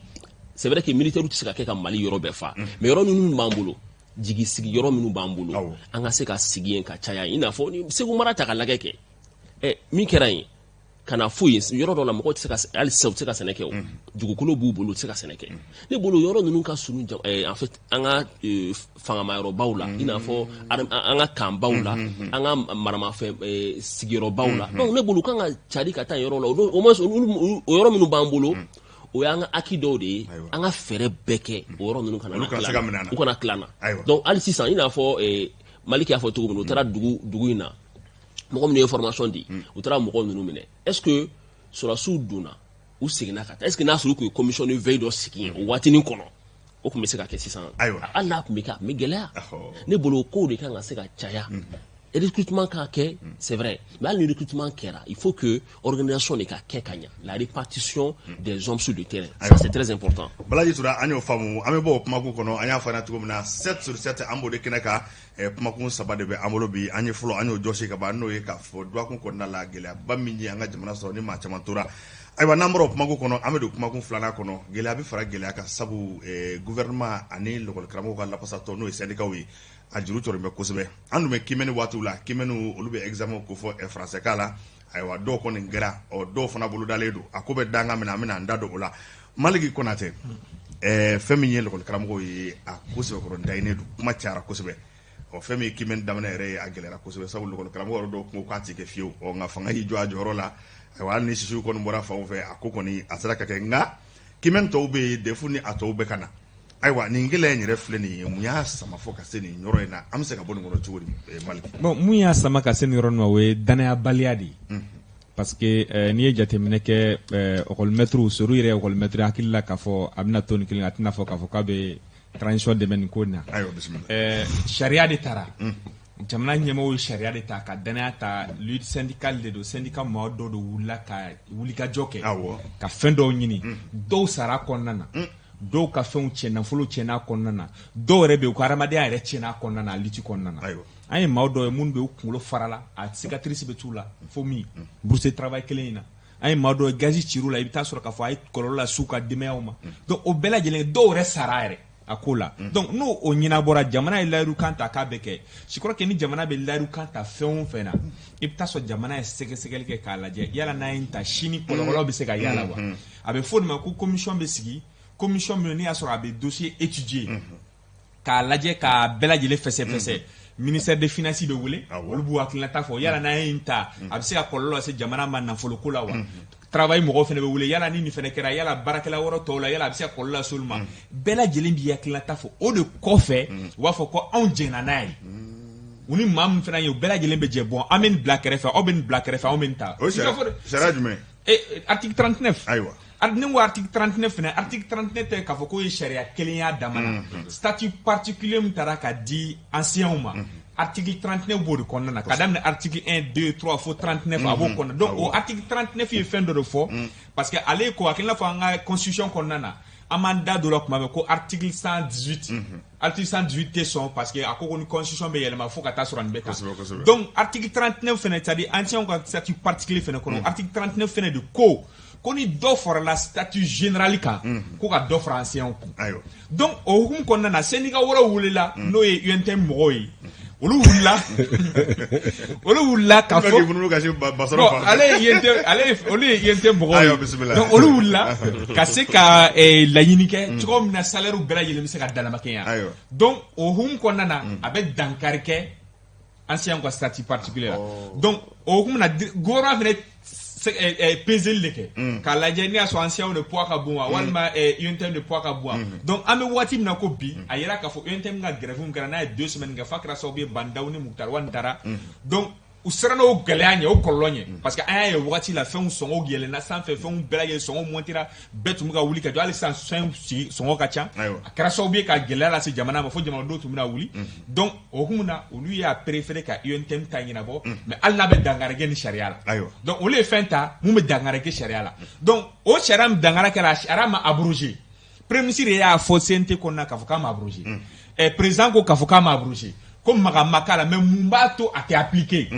C'est vrai que militaire tɛ se ka kɛ ka Mali yɔrɔ bɛɛ fa, mais yɔrɔ minnu b'an bolo, jigi sigi yɔrɔ minnu b'an bolo, an ka se ka sigi yen ka caya. I n'a fɔ ni Segu mara ta ka lajɛ kɛ, ɛ min kɛra yen ka na fo yen, yɔrɔ dɔ la mɔgɔw tɛ se ka, hali sisan u tɛ se ka sɛnɛ kɛ. O dugukolo b'u bolo, u tɛ se ka sɛnɛ kɛ. Ne bolo, yɔrɔ ninnu ka surun en fait an ka fangamayɔrɔbaw la, i n'a fɔ an ka kanbaw la, an ka maramafɛn sigiyɔrɔbaw la. Donc ne bolo, u kan ka cari ka taa yɔrɔ la. Au moins o yɔrɔ minnu b'an bolo, o y'an ka acquis dɔw de ye, an ka fɛɛrɛ bɛɛ kɛ o yɔrɔ ninnu kana Olu kana se ka minɛ an na. U kana tila an na. Donc hali sisan, i n'a fɔ Maliki y'a fɔ cogo min na, u taara dugu in na, mɔgɔ minnu ye formation di, u taara mɔgɔ ninnu minɛ. Est ce que sɔrɔdasiw donna, u seginna ka taa? Est ce que n'a sɔrɔ u tun ye commission de veille dɔ sigi yen o waatinin kɔnɔ, o tun bɛ se ka kɛ sisan? Hali n'a tun bɛ kɛ, a tun bɛ gɛlɛya. Ne bolo, o kow de kan ka se ka caya. Recrutement ka kɛ, c'est vrai, mais hali ni recrutement kɛra, il faut que organisation de ka kɛ ka ɲa, la répartition des hommes sur le terrain, ça c'est très important. Balaji Tura, an y'o faamu. An bɛ bɔ o kumakun kɔnɔ. An y'a fɔ an ɲɛna cogo min na, 7 sur 7, an b'o de kɛnɛ kan. Kumakun saba de bɛ an bolo bi. An ye fɔlɔ, an y'o jɔsi ka ban, n'o ye k'a fɔ dɔgɔkun kɔnɔna la, gɛlɛyaba min ye an ka jamana sɔrɔ ni maa caman tora. Ayiwa, n'an bɔra o kumakun kɔnɔ, an bɛ don kumakun filanan kɔnɔ. Gɛlɛya bɛ fara gɛlɛya kan, sabu gouvernement ani lakɔlikaramɔgɔw ka lafasatɔn, n'o ye syndicats ye, a juru cɔrin bɛ kosɛbɛ. An dun bɛ kiimɛni waatiw la, kiimɛniw olu bɛ examen ko fɔ français kan la. Ayiwa, dɔw kɔni kɛra, ɔ dɔw fana bolodalen don, a ko bɛ dankan min na, an bɛna an da don o la. Maliki Konatɛ, fɛn min ye lakɔlikaramɔgɔw ye, a ko sɛbɛkɔrɔ daɲini don, kuma cayara kosɛbɛ. Ɔ fɛn min ye kiimɛni daminɛ yɛrɛ ye, a gɛlɛyara kosɛbɛ, sabu lakɔlikaramɔgɔ yɛrɛ dɔw kun ko k'a ti kɛ fiyewu. Ɔ nka fanga y'i jɔ a jɔyɔrɔ la. Ayiwa, hali ni sisiw kɔni bɔra fanw fɛ, a ko kɔni a sera ka kɛ, nka kiimɛni tɔw bɛ yen, DEF ni a tɔw bɛ ka na. Ayiwa, nin gɛlɛya in yɛrɛ filɛ nin ye, mun y'a sama fɔ ka se nin yɔrɔ in na? An bɛ se ka bɔ nin kɔnɔ cogo di, Maliki? Bon, mun y'a sama ka se nin yɔrɔ in ma, o ye danayabaliya de ye, parce que n'i ye jateminɛ kɛ, école Soru yɛrɛ ye école maître, hakili la k'a fɔ a bɛna to nin kelen, a tɛna fɔ k'a fɔ k'a bɛ transition dɛmɛ nin ko in na. Ayiwa, bisimila. Sariya de taara, jamana ɲɛmɔgɔw ye sariya de ta ka danaya ta. Lutte syndicale de don, syndicat maa dɔw de wulila ka wulikajɔ kɛ ka fɛn dɔw ɲini. Dɔw sara kɔnɔna na, dɔw ka fɛnw cɛ, nafolo tiɲɛna kɔnɔna na, dɔw yɛrɛ bɛ yen, u ka adamadenya yɛrɛ tiɲɛna kɔnɔna na, lutte kɔnɔna na. An ye maa dɔw ye minnu bɛ u kunkolo farala, a cicatrice bɛ t'u la fo min bourse de travail kelen in na. An ye maa dɔw ye, gazi cir'u la, i bɛ taa sɔrɔ k'a fɔ a ye kɔlɔlɔ las'u ka denbayaw ma. Donc o bɛɛ lajɛlen, dɔw yɛrɛ sara yɛrɛ a ko la. Donc n'o o ɲɛnabɔra, jamana ye layiru kan ta k'a bɛ kɛ. Je crois que ni jamana bɛ layiru kan ta fɛn o fɛn na, i bɛ taa sɔrɔ jamana ye sɛgɛsɛgɛli kɛ k'a lajɛ yala n'a ye ta sini, kɔlɔlɔ bɛ se ka y'a la wa. A bɛ fɔ o de ma ko commission bɛ sigi, commission min n'i y'a sɔrɔ a bɛ dossier étudier k'a lajɛ k'a bɛɛ lajɛlen fɛsɛfɛsɛ. Ministère des finances bɛ wele, olu b'u hakilinata fɔ yala n'a ye nin ta, a bɛ se ka kɔlɔlɔ lase jamana ma nafoloko la wa. Travail mɔgɔw fana bɛ wele, yala ni nin fana kɛra, yala baarakɛla wɛrɛ tɔw la, yala a bɛ se ka kɔlɔlɔ lase olu ma. Bɛɛ lajɛlen b'i hakilinata fɔ. O de kɔfɛ, u b'a fɔ ko anw jɛnna n'a ye. U ni maa min fana ye, u bɛɛ lajɛlen bɛ jɛ. Bon, an bɛ nin bila kɛrɛfɛ, aw bɛ nin bila kɛrɛfɛ, anw bɛ nin ta. O sariya jumɛn? Article 39. Ayiwa. Ni ko article 39 fana, article 39 tɛ k'a fɔ k'o ye sariya kelen y'a dama na. Statut particulier min taara ka di anciens ma, article 39 b'o de kɔnɔna na, ka daminɛ article 1, 2, 3 fo 39, a b'o kɔnɔ. Donc o article 39 ye fɛn dɔ de fɔ, parce que ale ko a kɛ i n'a fɔ an ka constitution kɔnɔna na, an b'an da don la tuma bɛɛ ko article 118, article 118 tɛ sɔn, parce que a ko ko ni constitution bɛ yɛlɛma fo ka taa sɔrɔ nin bɛ tan. Donc article 39 fana, c'est à dire anciens ka statut particulier fana kɔnɔ, article 39 fana de ko ko ni dɔ farala statut général kan, ko ka dɔ fara anciens kun. Donc o hukumu kɔnɔna na, syndicat wɛrɛw wulila, n'o ye UNTM mɔgɔw ye, olu wulila ka fɔ bon, ale ye UNTM, ale olu ye UNTM mɔgɔw ye. Donc olu wulila ka se ka laɲini kɛ cogo min na salaire bɛɛ lajɛlen bɛ se ka dalamakɛɲɛ. Donc o hukumu kɔnɔna na, a bɛ dankari kɛ ancien ka statut particulier la. Donc o hukumu na, gouvernement fana peseli de kɛ k'a lajɛ n'i y'a sɔrɔ anciens de poids ka bon wa, walima UNTM de poids ka bon wa. Donc an bɛ waati min na ko bi, a yira k'a fɔ UNTM ka grève min kɛra, n'a ye 2 semaines kɛ, f'a kɛra sababu ye Bah N'Daw ni Moctar Ouane taara. Donc u siranna o gɛlɛya ɲɛ, o kɔlɔlɔ ɲɛ, parce que an y'a ye wagati la, fɛnw sɔngɔw yɛlɛnna sanfɛ, fɛnw bɛɛ lajɛlen sɔngɔ montera, bɛɛ tun bɛ ka wuli ka jɔ. Hali sisan fɛn sɔngɔ ka ca, a kɛra sababu ye ka gɛlɛya lase jamana ma fo jamanadenw tun bɛna wuli. Donc o hukumu na, olu y'a préféré ka UNTM ta ɲɛnabɔ, mais hali n'a bɛ dankari kɛ ni sariya la. Donc olu ye fɛn ta mun bɛ dankari kɛ sariya la. Donc o sariya min dankari kɛra, sariya ma abrogé. Premier ministre y'a fɔ CNT kɔnɔna k'a fɔ k'a ma abrogé, président ko k'a fɔ k'a ma abrogé, ko maga ma k'a la. Mais mun b'a to a tɛ appliqué?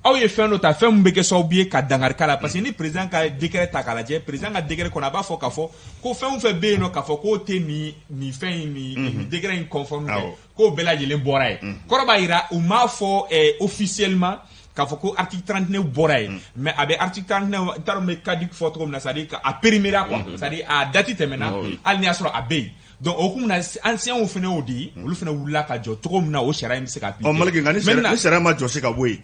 Aw ye fɛn dɔ ta, fɛn min bɛ kɛ sababu ye ka dankari k'a la, parce que ni président ka décret ta k'a lajɛ, président ka décret kɔnɔ, a b'a fɔ k'a fɔ ko fɛn o fɛn bɛ yen nɔ, k'a fɔ k'o tɛ nin fɛn in, nin décret in conforme kɛ, k'o bɛɛ lajɛlen bɔra yen. Kɔrɔ b'a jira u m'a fɔ officiellement k'a fɔ ko article 39 bɔra yen, mais a bɛ article 39, n t'a dɔn n bɛ caduc fɔ cogo min na, c'est à dire a périmera quoi, c'est à dire a date tɛmɛna, hali n'i y'a sɔrɔ a bɛ yen. Donc o hukumu na, anciens fana y'o de ye, olu fana wulila ka jɔ cogo min na o sariya in bɛ se ka appliquer. Ɔ Maliki, nka ni sariya ma jɔsi ka bɔ yen,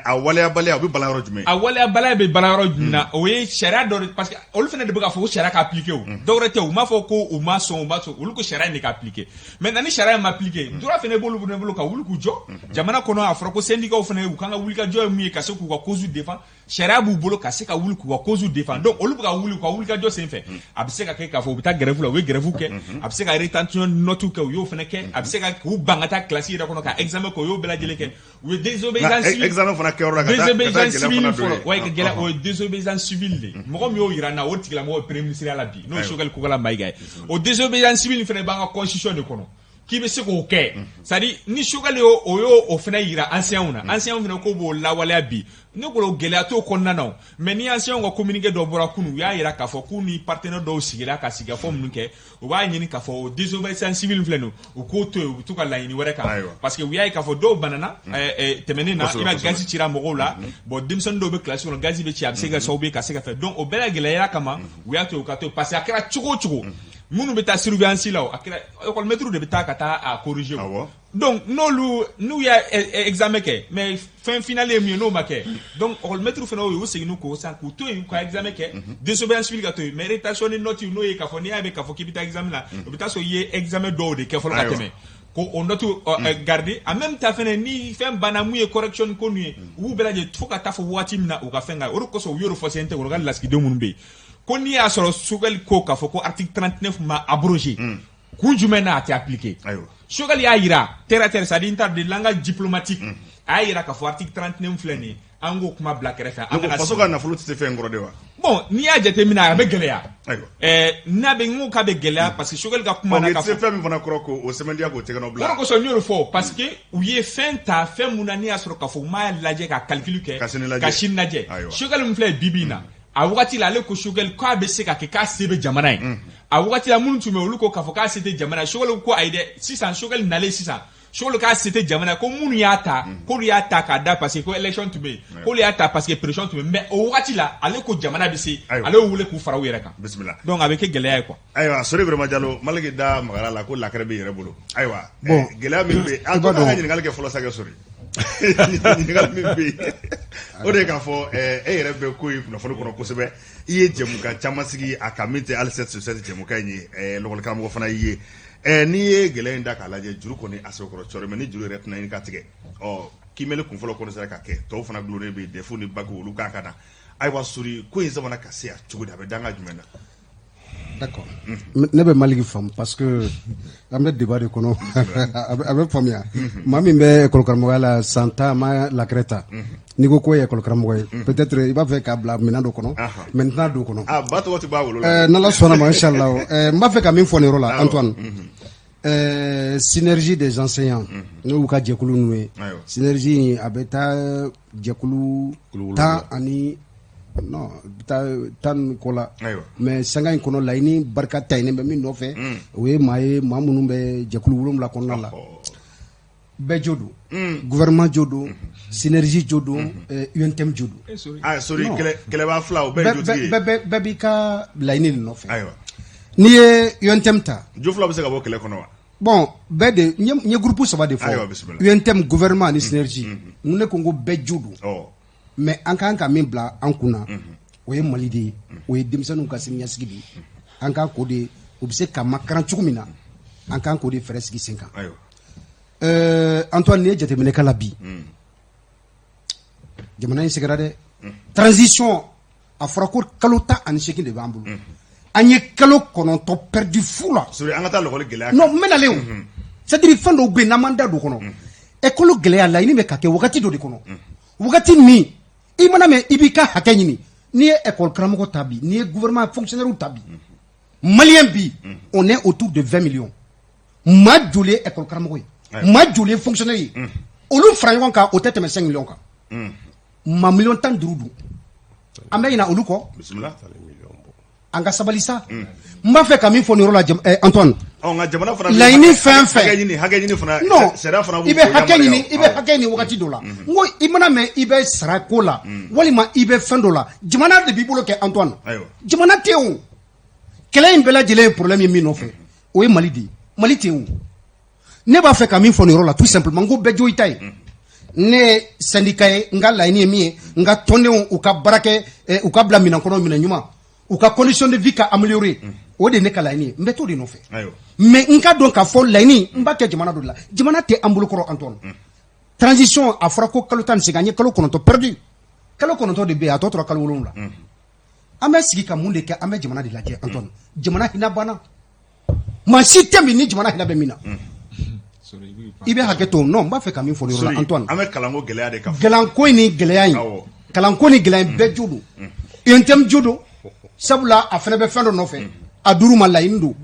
a waleyabaliya, o bɛ bala yɔrɔ jumɛn? A waleyabaliya bɛ bala yɔrɔ jumɛn na? O ye sariya dɔ de, parce que olu fana de bɛ k'a fɔ ko sariya ka appliquer. O dɔwɛrɛ tɛ, u m'a fɔ ko u ma sɔn, u ma sɔn, olu ko sariya in de ka appliquer. Maintenant ni sariya in ma appliquer, droit fana b'olu bolo ka wuli k'u jɔ jamana kɔnɔ. A fɔra ko syndicats fana, u kan ka wuli ka jɔ ye mun ye? Ka se k'u ka cause défendre. Sariya b'u bolo ka se ka wuli k'u ka cause défendre. Donc olu bɛ ka wuli u ka wuli ka jɔ sen fɛ, a bɛ se ka kɛ k'a fɔ u bɛ taa grève la, u bɛ grève kɛ, a bɛ se se ka rétention note kɛ, u y'o fana kɛ. A bɛ se ka k'u ban ka taa classe yɛrɛ kɔnɔ ka examen kɛ, u y'o bɛɛ lajɛlen kɛ. U ye désobéissance civile, examen fana kɛyɔrɔ la, ka taa désobéissance gɛlɛya civile fana don fɔlɔ yen. wa, ka gɛlɛya, o ye désobéissance civile de ye. Mɔgɔ min y'o yira n na, o tigilamɔgɔ ye premier ministre la bi, n'o ye Choguel Kokalla Maïga ye. O désobéissance civile fana b'an ka constitution de kɔnɔ k'i bɛ se k'o kɛ. C'est à dire ni Choguel y'o o y'o o fana yira enseignants na, enseignants fana k'o b'o lawaleya bi. Ne ko gɛlɛya t'o kɔnɔna na o, mais ni enseignants ka communiqué dɔ bɔra kunun, u y'a yira k'a fɔ k'u ni partenaire dɔw sigira ka sigikafɔ minnu kɛ, u b'a ɲini k'a fɔ o désobéissance civile filɛ nin ye, u k'o to yen, u bɛ t'u ka laɲini wɛrɛ kan, parce que u y'a ye k'a fɔ dɔw banana tɛmɛnen na, i b'a gazi cira mɔgɔw la. Bon, denmisɛnnin dɔw bɛ classe kɔnɔ, gazi bɛ ci, a bɛ se ka kɛ sababu ye ka se ka fɛn. Donc o bɛɛ la gɛlɛya kama, u y'a to yen, u ka to yen, parce que a kɛra cogo o cogo, minnu bɛ taa surveillance la, o a kɛra école maître de bɛ taa ka taa a corriger o. Donc n'olu n'u y'a examen kɛ, mais fɛn final ye mun ye, n'o ma kɛ, donc école maître fana y'o segin k'o san k'u to yen u ka examen kɛ, désobéissance civile ka to yen, mais rétention ni note, n'o ye k'a fɔ n'i y'a mɛn k'a fɔ k'i bɛ taa examen na, o bɛ taa sɔrɔ i ye examen dɔw de kɛ fɔlɔ ka tɛmɛ, ko o note garder. En même temps fɛnɛ, ni fɛn banna, mun ye correction ko ninnu ye, u b'u bɛɛ lajɛ fo ka taa fɔ waati min na u ka fɛn kan. O de kosɔn u y'o de fɔ CNT kɔnɔ, ka lasigiden minnu bɛ yen, ko n'i y'a sɔrɔ Choguel ko k'a fɔ ko article 39 ma abrogé, kun jumɛn na a tɛ appliqué? Choguel y'a yira terre à terre, c'est à dire n t'a de langage diplomatique, a y'a yira k'a fɔ article 39 filɛ nin ye, an k'o kuma bila kɛrɛfɛ. An kana faso ka nafolo tɛ se fɛn kɔrɔ de wa? Bon, n'i y'a jateminɛ, a bɛ gɛlɛya. N'a bɛ n ko k'a bɛ gɛlɛya, parce que Choguel ka kuma na k'a fɔ tɛ se fɛn min fana kɔrɔ, k'o sɛbɛntiya, k'o tɛgɛ nɔ bila. O de kosɔn n y'o de fɔ, parce que u ye fɛn ta fɛn mun na, n'i y'a sɔrɔ k'a fɔ u m'a lajɛ ka calcul kɛ ka sini lajɛ. Ka sini lajɛ. Choguel min filɛ bi bi in na, a wagati la, ale ko Choguel k'a bɛ se ka kɛ, k'a se bɛ jamana ye. A wagati la, minnu tun bɛ, olu ko k'a fɔ k'a se tɛ jamana ye. Choguel ko ayi dɛ. Sisan Choguel nalen, sisan Choguel k'a se tɛ jamana ye, ko minnu y'a ta, k'olu y'a ta k'a da parce que ko élection tun bɛ yen, k'olu y'a ta parce que pression tun bɛ yen. Mais o wagati la, ale ko jamana bɛ se, ale y'u wele k'u fara u yɛrɛ kan. Bisimila. Donc a bɛ kɛ gɛlɛya ye quoi. Ayiwa, Sori Birama Jalo, Maliki da magara la ko lakɛrɛ bɛ yɛrɛ bolo. Ayiwa, bon, gɛlɛya min bɛ yen, an ka ɲininkali kɛ fɔlɔ sa kɛ Sori. Ɲininkali min bɛ yen, o de ye k'a fɔ e yɛrɛ bɛ ko in kunnafoni kɔnɔ kosɛbɛ, i ye jɛmukan caman sigi a kan min tɛ hali 7 sur 7 jɛmukan in ye, lɔkɔlikaramɔgɔ fana y'i ye. N'i ye gɛlɛya in da k'a lajɛ, juru kɔni a sɛbɛkɔrɔ cɔri, mais ni juru yɛrɛ tɛna ɲini ka tigɛ, ɔ kiimɛli kun fɔlɔ kɔni sera ka kɛ, tɔw fana gulonnen bɛ yen, DEF ni BAC olu kan ka na. Ayiwa Sori, ko in sabanan ka se a cogo di, a bɛ danga jumɛn na? D'accord, ne bɛ Maliki faamu, parce que an bɛ débat de kɔnɔ, a bɛ faamuya. Maa min bɛ école karamɔgɔya la san 10, a ma lakɛrɛ ta, n'i ko k'o ye école karamɔgɔ ye, peut-être i b'a fɛ k'a bila minɛn dɔ kɔnɔ, mais n tɛna don o kɔnɔ. Ah, ba tɔgɔ tɛ bɔ a wolo la. N'Ala sɔnna ma, inchallah, n b'a fɛ ka min fɔ nin yɔrɔ la, Antoine, synergie des enseignants, n'o y'u ka jɛkulu ninnu ye, synergie a bɛ taa jɛkulu 10 ani non taa 10 ni kɔ la, mais sanga in kɔnɔ, laɲini barika ta yen bɛ min nɔfɛ, o ye maa ye, maa minnu bɛ jɛkulu 7 kɔnɔna la, bɛɛ jo don, gouvernement jo don, synergie jo don, UNTM jo don. Ah Sori, kɛlɛbaa fila, o bɛɛ ye jotigi ye. Bɛɛ b'i ka laɲini de nɔfɛ. N'i ye UNTM ta. Jo fila bɛ se ka bɔ kɛlɛ kɔnɔ wa? Bon, bɛɛ de n ye groupe saba de fɔ: UNTM, gouvernement ani synergie. Ne ko n ko bɛɛ jo don, mais an kan ka min bila an kunna, o ye Mali de ye, o ye denmisɛnninw ka siniɲɛsigi de ye. An kan k'o de, o bɛ se ka makaran cogo min na, an kan k'o de fɛɛrɛ sigi sen kan. Antoine, n'i ye jateminɛ k'a la bi, jamana in sɛgɛnra dɛ. Transition, a fɔra ko kalo 18 de b'an bolo, an ye kalo 9 perdu fu la. Sori, an ka taa lɔkɔli gɛlɛya. Non, n bɛ nalen o. C'est à dire fɛn dɔw bɛ yen n'an m'an da don o kɔnɔ, école gɛlɛya, laɲini bɛ ka kɛ wagati dɔ de kɔnɔ, wagati min i mana mɛn i b'i ka hakɛ ɲini. N'i ye école karamɔgɔ ta bi, n'i ye gouvernement fonctionnaire ta bi, malien bi, on est autour de 20 millions. Maa joli ye école karamɔgɔ ye, maa joli ye fonctionnaire ye, olu fara ɲɔgɔn kan, o tɛ tɛmɛ 5 millions kan. Maa miliyɔn 15 dun, an bɛ ɲinɛ olu kɔ. An ka sabali sa. N b'a fɛ ka min fɔ nin yɔrɔ la, Antoine. Nka jamana fana laɲini fɛn fɛn hakɛ ɲini, hakɛ ɲini fana. Non, sariya fana. I bɛ hakɛ ɲini, i bɛ hakɛ ɲini wagati dɔ la. N ko i mana mɛn i bɛ sara ko la, walima i bɛ fɛn dɔ la, jamana de b'i bolo kɛ, Antoine. Jamana tɛ yen o. Kɛlɛ in bɛɛ lajɛlen ye problème ye min nɔfɛ, o ye Mali de ye. Mali tɛ yen o. Ne b'a fɛ ka min fɔ nin yɔrɔ la, tout simplement, n ko bɛɛ jo i ta ye. Ne ye syndicat ye, n ka laɲini ye min ye, n ka tɔndenw u ka baara kɛ, u ka bila minɛn kɔnɔ, minɛn ɲuman, u ka condition de vie ka améliorer, o de ye ne ka laɲini ye. N bɛ t'o de nɔfɛ, mais n ka dɔn k'a fɔ laɲini n b'a kɛ jamana dɔ de la. Jamana tɛ an bolo kɔrɔ, Antoine. Transition, a fɔra ko kalo 18, an ye kalo 9 perdu. Kalo 9 de bɛ yen, a tɔ tora kalo 7. An bɛ sigi ka mun de kɛ? An bɛ jamana de lajɛ, Antoine. Jamana hinɛ banna. Maa si tɛ min ni jamana hinɛ bɛ min na. I bɛ hakɛ to, non, n b'a fɛ ka min fɔ nin yɔrɔ la, Antoine. An bɛ kalanko gɛlɛya de kan. Kalanko in ni gɛlɛya in, kalanko ni gɛlɛya in, bɛɛ jo don. UNTM jo don, sabula a fana bɛ fɛn dɔ nɔfɛ, a dir'u ma, laɲini don.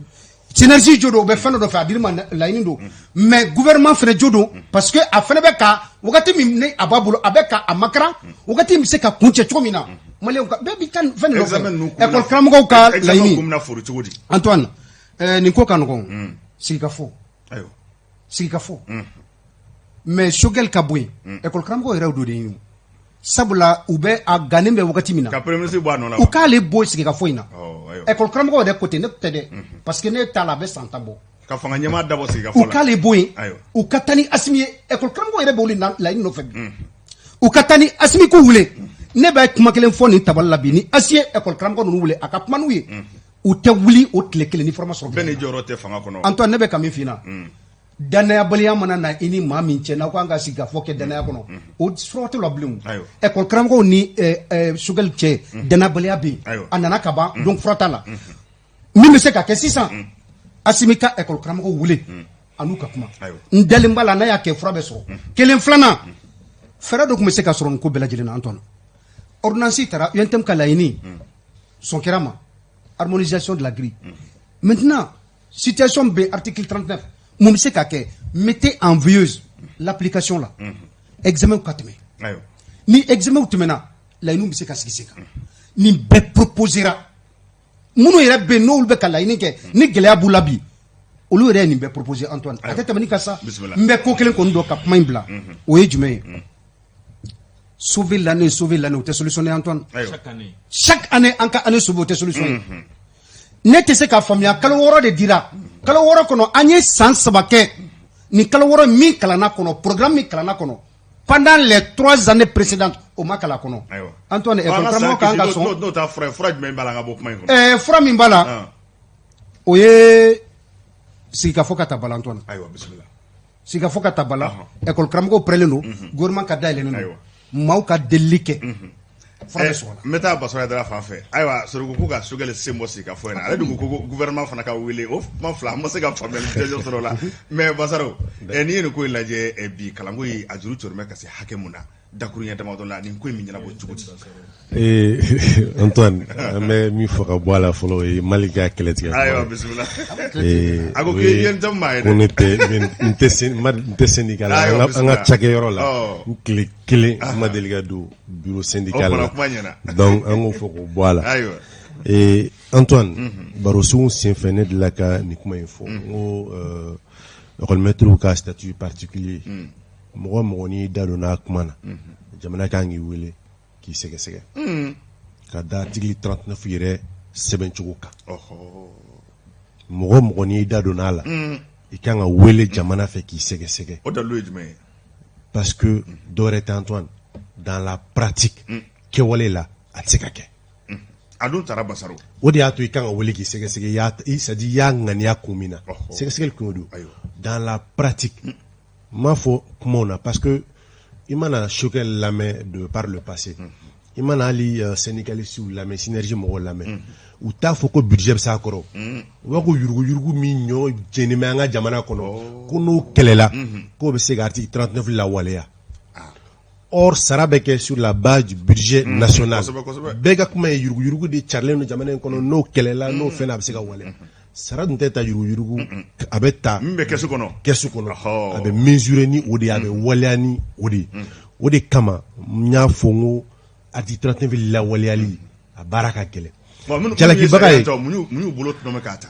Synergie jo don, u bɛ fɛn dɔ nɔfɛ, a dir'u ma, laɲini don. Mais gouvernement fana jo don, parce que a fana bɛ ka wagati min ni a b'a bolo, a bɛ ka a makaran wagati min bɛ se ka kuncɛ cogo min na. Maliyɛnw ka bɛɛ b'i ka fɛn de nɔfɛ, école karamɔgɔw ka laɲini. Kun bɛna fori cogo di? Antoine, nin ko ka nɔgɔn, sigikafɔ, sigikafɔ. Mais Choguel ka bɔ yen, école karamɔgɔw yɛrɛ y'o de ɲini, sabula u bɛ a gannen bɛ wagati min na. Ka premier ministre bɔ a nɔ na. U k'ale bɔ sigikafɔ in na. École karamɔgɔw yɛrɛ ko ten, ne tɛ dɛ, parce que ne t'a la, a bɛ san 10 bɔ. Ka fanga ɲɛmaa dabɔ sigikafɔ la. U k'ale bɔ yen, u ka taa ni Assimi ye. École karamɔgɔw yɛrɛ b'olu laɲini nɔfɛ bi, u ka taa ni Assimi k'u wele. Ne bɛ kuma kelen fɔ nin tabali la bi: ni Assimi ye école karamɔgɔ ninnu wele, a ka kuma n'u ye, u tɛ wuli o tile kelen ni fura ma sɔrɔ. Bɛɛ ni jɔyɔrɔ tɛ fanga kɔnɔ. Antoine, ne bɛ ka min f'i ɲɛna, danayabaliya mana na i ni maa min cɛ, n'aw kan ka sigi ka fɔ kɛ danaya kɔnɔ, o fura t'o la bilen. École karamɔgɔw ni Choguel cɛ, danayabaliya bɛ yen, a nana ka ban, donc fura t'a la. Min bɛ se ka kɛ sisan, Assimi ka école karamɔgɔw wele, a n'u ka kuma. N dalen b'a la, n'a y'a kɛ, fura bɛ sɔrɔ. Kelen filanan, fɛɛrɛ dɔ tun bɛ se ka sɔrɔ nin ko bɛɛ lajɛlen na. Antoine, ordonnance taara, UNTM ka laɲini sɔn kɛra ma, harmonisation de la grille. Maintenant, situation bɛ article 39, mun bɛ se ka kɛ? Mettez en veilleuse l'application là, examen ka tɛmɛ. Ni examen tɛmɛna, laɲiniw bɛ se ka sigi sen kan. Nin bɛɛ proposera. Minnu yɛrɛ bɛ yen, n'olu bɛ ka laɲini kɛ, ni gɛlɛya b'u la bi, olu yɛrɛ ye nin bɛɛ proposé. Antoine, a tɛ tɛmɛ ni ka sa. N bɛ ko kelen kɔni dɔn ka kuma in bila, o ye jumɛn ye? Sauver l'année, sauver l'année, o tɛ solution ye, Antoine. Chaque année an ka année sauver, o tɛ solution ye. Ne tɛ se k'a faamuya, kalo 6 de dira. Kalo 6 kɔnɔ, an ye san 3 kɛ. Nin kalo 6 min kalanna kɔnɔ, programme min kalanna kɔnɔ pendant les 3 années précédentes, o ma kalan kɔnɔ. Antoine, école karamɔgɔ kan ka sɔn. N'o t'a fura ye, fura jumɛn b'a la an ka bɔ kuma in kɔnɔ? Fura min b'a la, o ye sigikafɔ ka ta bala, Antoine. Ayiwa, bisimila. Sigikafɔ ka ta bala. École karamɔgɔw pɛrɛlen don, gouvernement ka dayɛlɛnnen don, maaw ka delili kɛ, fura bɛ sɔrɔ la. N bɛ taa Basɔrɔ Hayidara fan fɛ. Ayiwa, Soriku ko ka Choguel sen bɔ sigikafɔ in na, ale dun ko ko gouvernement fana ka wele. O kuma fila, an ma se ka faamuyali jɔnjɔn sɔrɔ o la. Mais Basaro, n'i ye nin ko in lajɛ bi, kalanko in a juru cɔrin bɛ ka se hakɛ mun na, dakuruɲɛ damadɔ la, nin ko in bɛ ɲɛnabɔ cogo di? Antoine, an bɛ min fɔ ka bɔ a la fɔlɔ, o ye Mali ka kɛlɛtigɛ. Ayiwa, bisimila. A ko k'i ye n maa ye dɛ. Ko ne tɛ n tɛ n tɛ syndicat la, an ka cakɛyɔrɔ la, n tile kelen n ma deli ka don bureau syndical la. Donc an k'o fɔ k'o bɔ a la. Antoine, barosunw senfɛ, ne delila ka nin kuma in fɔ, n ko école maître ka statut particulier, mɔgɔ mɔgɔ n'i da donna a kuma na, jamana kan k'i wele k'i sɛgɛsɛgɛ ka da article 39 yɛrɛ sɛbɛncogo kan. Mɔgɔ mɔgɔ n'i da donna a la, i kan ka wele jamana fɛ k'i sɛgɛsɛgɛ. O dalilu ye jumɛn ye? Parce que dɔwɛrɛ tɛ, Antoine, dans la pratique, kɛwale la, a tɛ se ka kɛ. A dun taara, Basaro. O de y'a to i kan ka wele k'i sɛgɛsɛgɛ. I y'a, c'est à dire i y'a ŋaniya kun min na, sɛgɛsɛgɛli kun o don. Dans la pratique, n m'a fɔ kumaw na, parce que i mana Choguel lamɛn de par le passé, i mana hali syndicalistes lamɛn, synergie mɔgɔw lamɛn, u t'a fɔ ko budget bɛ s'a kɔrɔ. U b'a ko yuruguyurugu min ɲɔ jɛnen bɛ an ka jamana kɔnɔ, ko n'o kɛlɛla, k'o bɛ se ka article 39 lawaleya. Or sara bɛ kɛ sur la base du budget national. Bɛɛ ka kuma ye yuruguyurugu de carilen don jamana in kɔnɔ, n'o kɛlɛla, n'o fɛn, a bɛ se ka waleya. Sara dun tɛ ta yuruguyurugu, a bɛ ta min bɛ kɛsu kɔnɔ. Kɛsu kɔnɔ, a bɛ mesurer ni o de ye, a bɛ waleya ni o de ye. O de kama n y'a fɔ n ko article 39 lawaleyali, a baara ka gɛlɛn. Jalakibaga ye mun y'u bolo tɔnɔmɛ k'a ta?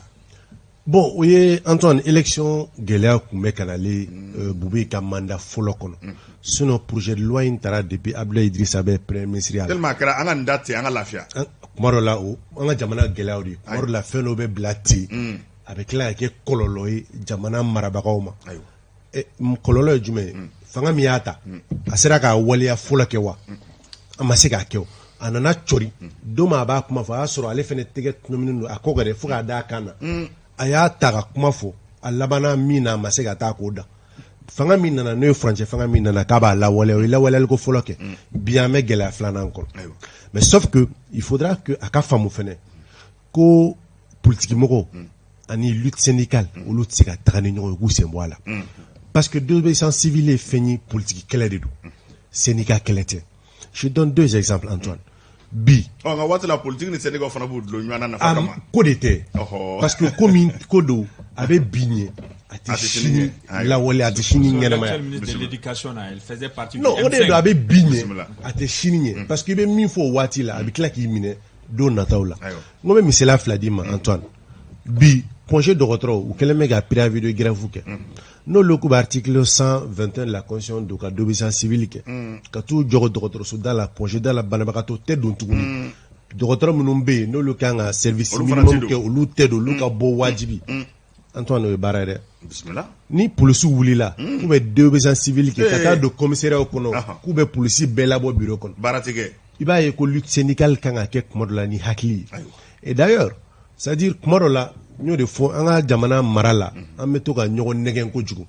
Bon, o ye, Antoine, élection gɛlɛya tun bɛ ka nalen Boubèye ka mandat fɔlɔ kɔnɔ. Sinon projet de loi in taara depuis Abdoulaye Idrissa bɛ premier ministre ya la. Tellement a kɛra an ka nin da ten, an ka lafiya. Kuma dɔ la, o an ka jamana gɛlɛyaw de ye. Kuma dɔ la, fɛn dɔw bɛ bila ten, a bɛ tila ka kɛ kɔlɔlɔ ye jamana marabagaw ma. Kɔlɔlɔ ye jumɛn ye? Fanga min y'a ta, a sera k'a waleya fɔlɔ kɛ wa? A ma se k'a kɛ o. A nana cɔri don min a b'a kuma fɔ, a y'a sɔrɔ ale fana tɛgɛ tɔnɔminen don a kɔ kan dɛ, fo k'a da a kan na. A y'a ta ka kuma fɔ, a labanna min na, a ma se ka taa k'o da. Fanga min nana, n'o ye furancɛ fanga min nana k'a b'a lawaleya, o ye lawaleyaliko fɔlɔ kɛ. Bi an bɛ gɛlɛya filanan kɔnɔ. Mais sauf que il faudra que a ka faamu fɛnɛ ko politikimɔgɔw Ani lutte syndicale, olu tɛ se ka taga ni ɲɔgɔn ye k'u sen bɔ a la, parce que désobéissance civile ye fɛn ye, politique kɛlɛ de don, syndicat kɛlɛ tɛ. Je donne deux exemples, Antoine. Bi Ɔ, nka waati la, politique ni syndicat fana b'u dulon ɲɔgɔn na nafa kama. Ko de tɛ, parce que ko min ko don, a bɛ bi ɲɛ, a tɛ sini lawale, a tɛ sini ɲɛnamaya. Ministre de l'éducation, elle faisait partie. Non, o de don, a bɛ bi ɲɛ, a tɛ sini ɲɛ, parce que i bɛ min fɔ o waati la, a bɛ tila k'i minɛ don nataw la. N ko bɛ misaliya fila d'i ma, Antoine. Bi, congé dɔgɔtɔrɔ, u kɛlen bɛ ka préavis de grève kɛ. N'olu k'u bɛ article 121 de la constitution don ka désobéissance civile kɛ, ka t'u jɔ dɔgɔtɔrɔso da la, congé da la, banabagatɔ tɛ don tuguni. Dɔgɔtɔrɔ minnu bɛ yen, n'olu kan ka service minimum kɛ, olu tɛ don, olu ka bɔ wajibi. Antoine, o ye baara ye dɛ. Ni polisiw wulila k'u bɛ désobéissance civile kɛ ka taa don commissariat kɔnɔ, k'u bɛ polisi bɛɛ labɔ bureau kɔnɔ, baara tɛ kɛ. I b'a ye ko lutte syndicale kan ka kɛ kuma dɔ la ni hakili ye. Et d'ailleurs, c'est à dire, kuma dɔ la, n y'o de fɔ, an ka jamana mara la, an bɛ to ka ɲɔgɔn nɛgɛn kojugu.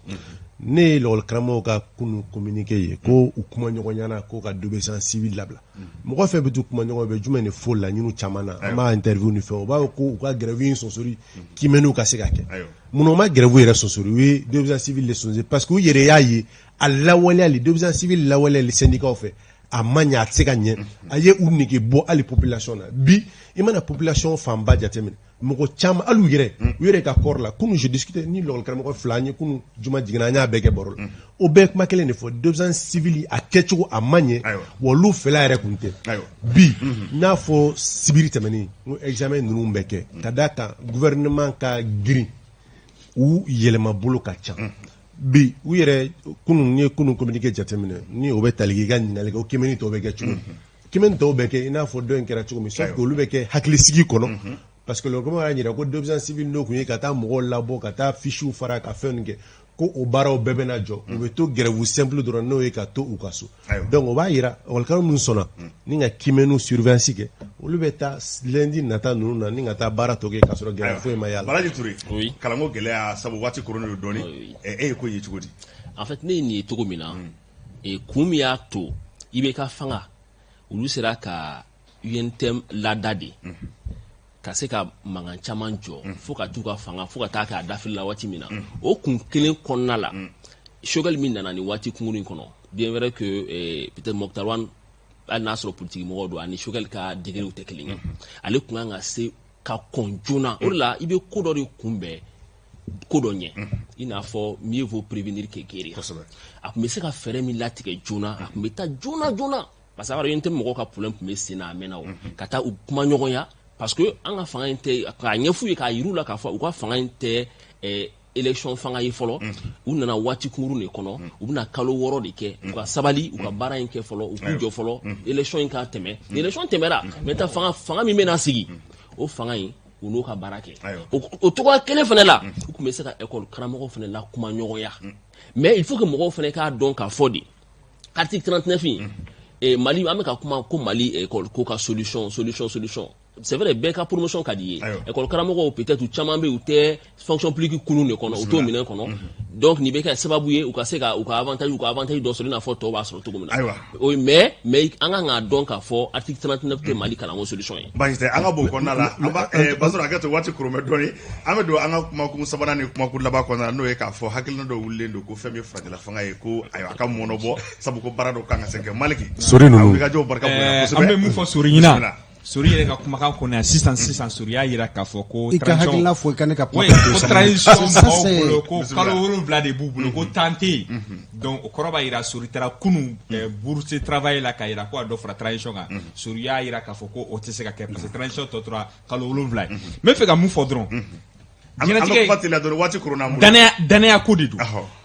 Ne ye lakɔlikaramɔgɔw ka kunu communiqué ye ko u kuma ɲɔgɔn ɲɛna ko ka désobéissance civile labila. Mɔgɔ fɛn bɛ t'u kuma ɲɔgɔn bɛ jumɛn de fɔ laɲiniw caman na, an b'a interview ni fɛn, u b'a fɔ ko u ka grève in sonsori, kiimɛniw ka se ka kɛ. Munna u ma grève yɛrɛ sonsori, u ye désobéissance civile de sonsori? Parce que u yɛrɛ y'a ye, a lawaleyali, désobéissance civile lawaleyali syndicat fɛ, a ma ɲɛ, a tɛ se ka ɲɛ. A ye u nege bɔ hali population na. Bi, i mana population fanba jateminɛ, mɔgɔ caman, hali u yɛrɛ ka corps la. Kunun, je discutais ni lakɔlikaramɔgɔ fila, an ye kunun juma jiginna, an y'a bɛɛ kɛ baro la, o bɛɛ ye kuma kelen de fɔ: désobéissance civile a kɛcogo a ma ɲɛ, wa olu fɛla yɛrɛ kun tɛ. Bi, n y'a fɔ sibiri tɛmɛnen, n ko examen ninnu bɛ kɛ ka d'a kan gouvernement ka girin, u yɛlɛma bolo ka ca. Bi, u yɛrɛ kunun, n'i ye kunun communiqué jateminɛ, ni o bɛ tali kɛ i ka ɲininkali kɛ, o kimɛni tɔw bɛ kɛ cogo di? Kimɛni tɔw bɛ kɛ i n'a fɔ dɔ in kɛra cogo min, sauf que olu bɛ kɛ hakilisigi kɔnɔ, parce que le y'a jira ko désobéissance civile n'o kun ye ka taa mɔgɔw labɔ, ka taa fiches fara, ka fɛn kɛ, ko o baaraw bɛɛ bɛna jɔ, u bɛ to grève simple dɔrɔn, n'o ye ka to u ka so. Donc o b'a jira lakɔlikaramɔgɔ minnu sɔnna ni ka kimɛniw surveillance kɛ, olu bɛ taa lundi nata ninnu na ni ka taa baara tɔ kɛ, k'a sɔrɔ gɛlɛya foyi ma y'a la. Baraji Ture, kalanko gɛlɛya sabu waati koronnen don dɔɔni, e ye ko ye cogo di? En fait, ne ye nin ye cogo min na, kun min y'a to i bɛ ka fanga, olu sera ka UNTM lada de ka se ka mankan caman jɔ fo ka t'u ka fanga, fo ka taa kɛ a dafili la waati min na, o kun kelen kɔnɔna la, Choguel min nana ni waati kunkurun kɔnɔ, bien vrai que peut-être Moctar Ouane, hali n'a sɔrɔ politique mɔgɔ don, ani Choguel ka degré tɛ kelen ye, ale kun kan ka se ka kɔn joona. O de la, i bɛ ko dɔ de kunbɛn ko dɔ ɲɛ, i n'a fɔ mieux vaut prévenir que guérir. A tun bɛ se ka fɛɛrɛ min latigɛ joona, a tun bɛ taa joona joona, parce que a b'a dɔn UNTM mɔgɔw ka problème tun bɛ sen na, a mɛnna, o ka taa u kuma ɲɔgɔnya, parce que an ka fanga in tɛ, k'a ɲɛf'u ye, k'a yir'u la k'a fɔ u ka fanga in tɛ élection fanga ye fɔlɔ. U nana waati kunkurun de kɔnɔ, u bɛna kalo 6 de kɛ. U ka sabali, u ka baara in kɛ fɔlɔ, u k'u jɔ fɔlɔ, élection in ka tɛmɛ. Ni élection tɛmɛra, maintenant, fanga min bɛna sigi, o fanga in, u n'o ka baara kɛ. O cogoya kelen fana la, u tun bɛ se ka école karamɔgɔw fana la kuma ɲɔgɔnya. Mais il faut que mɔgɔw fana k'a dɔn k'a fɔ de, article 39 in, Mali, an bɛ ka kuma ko Mali école ko ka solution, solution, solution. C'est vrai, bɛɛ ka promotion ka di ye. École karamɔgɔw, peut-être u caman bɛ yen, u tɛ fonction publique kunun de kɔnɔ, u t'o minɛn kɔnɔ. Donc nin bɛ kɛ sababu ye u ka se ka u ka avantage dɔ sɔrɔ, i n'a fɔ tɔw b'a sɔrɔ cogo min na. Mais an kan k'a dɔn k'a fɔ article 39 tɛ Mali kalanko solution ye. Baasi tɛ, an ka bon kɔnɔna la, an b'a Basɔrɔ hakɛ to, waati koron bɛ dɔɔni. An bɛ don an ka kumakun sabanan ni kumakun laban kɔnɔna la, n'o ye k'a fɔ hakilina dɔ wulilen don ko fɛn min furancɛla fanga ye, ko ayiwa, a ka mɔnɔ bɔ, sabu ko baara dɔ kan ka se kɛ. Maliki, Sori ninnu. A wulikajɔw barika bonya kosɛbɛ. An bɛ mun fɔ Sori ɲina? Sori yɛrɛ ka kumakan kɔnɔ yan sisan sisan, Sori y'a jira k'a fɔ ko I ka hakilina fɔ, i ka ne ka oui, kuma. Ko transition mɔgɔw bolo ko kalo 7 de b'u bolo, ko temps tɛ yen. Donc o kɔrɔ b'a jira, Sori taara kunun bourse travail la k'a jira ko a dɔ fara transition kan. Sori y'a jira k'a fɔ ko o tɛ se ka kɛ, parce que transition tɔ tora kalo 7 ye. N bɛ fɛ ka mun fɔ dɔrɔn? An bɛ kuma teliya dɔɔni, waati koronna an bolo. Danaya ko de don.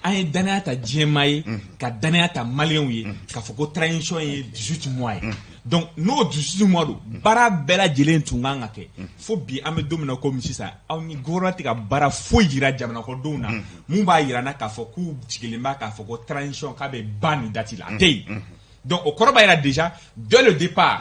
An ye danaya ta diɲɛmaa ye, ka danaya ta maliyɛnw ye, k'a fɔ ko transition ye 18 mois ye. Donc n'o 18 mois don, baara bɛɛ lajɛlen tun kan ka kɛ. Fo bi, an bɛ don min na komi sisan, aw ni gouvernement tɛ ka baara foyi jira jamana kɔnɔdenw na mun b'a jira n na k'a fɔ k'u sigilen b'a k'a fɔ ko transition k'a bɛ ban nin date la, a tɛ yen. Donc o kɔrɔ b'a jira déjà, dès le départ,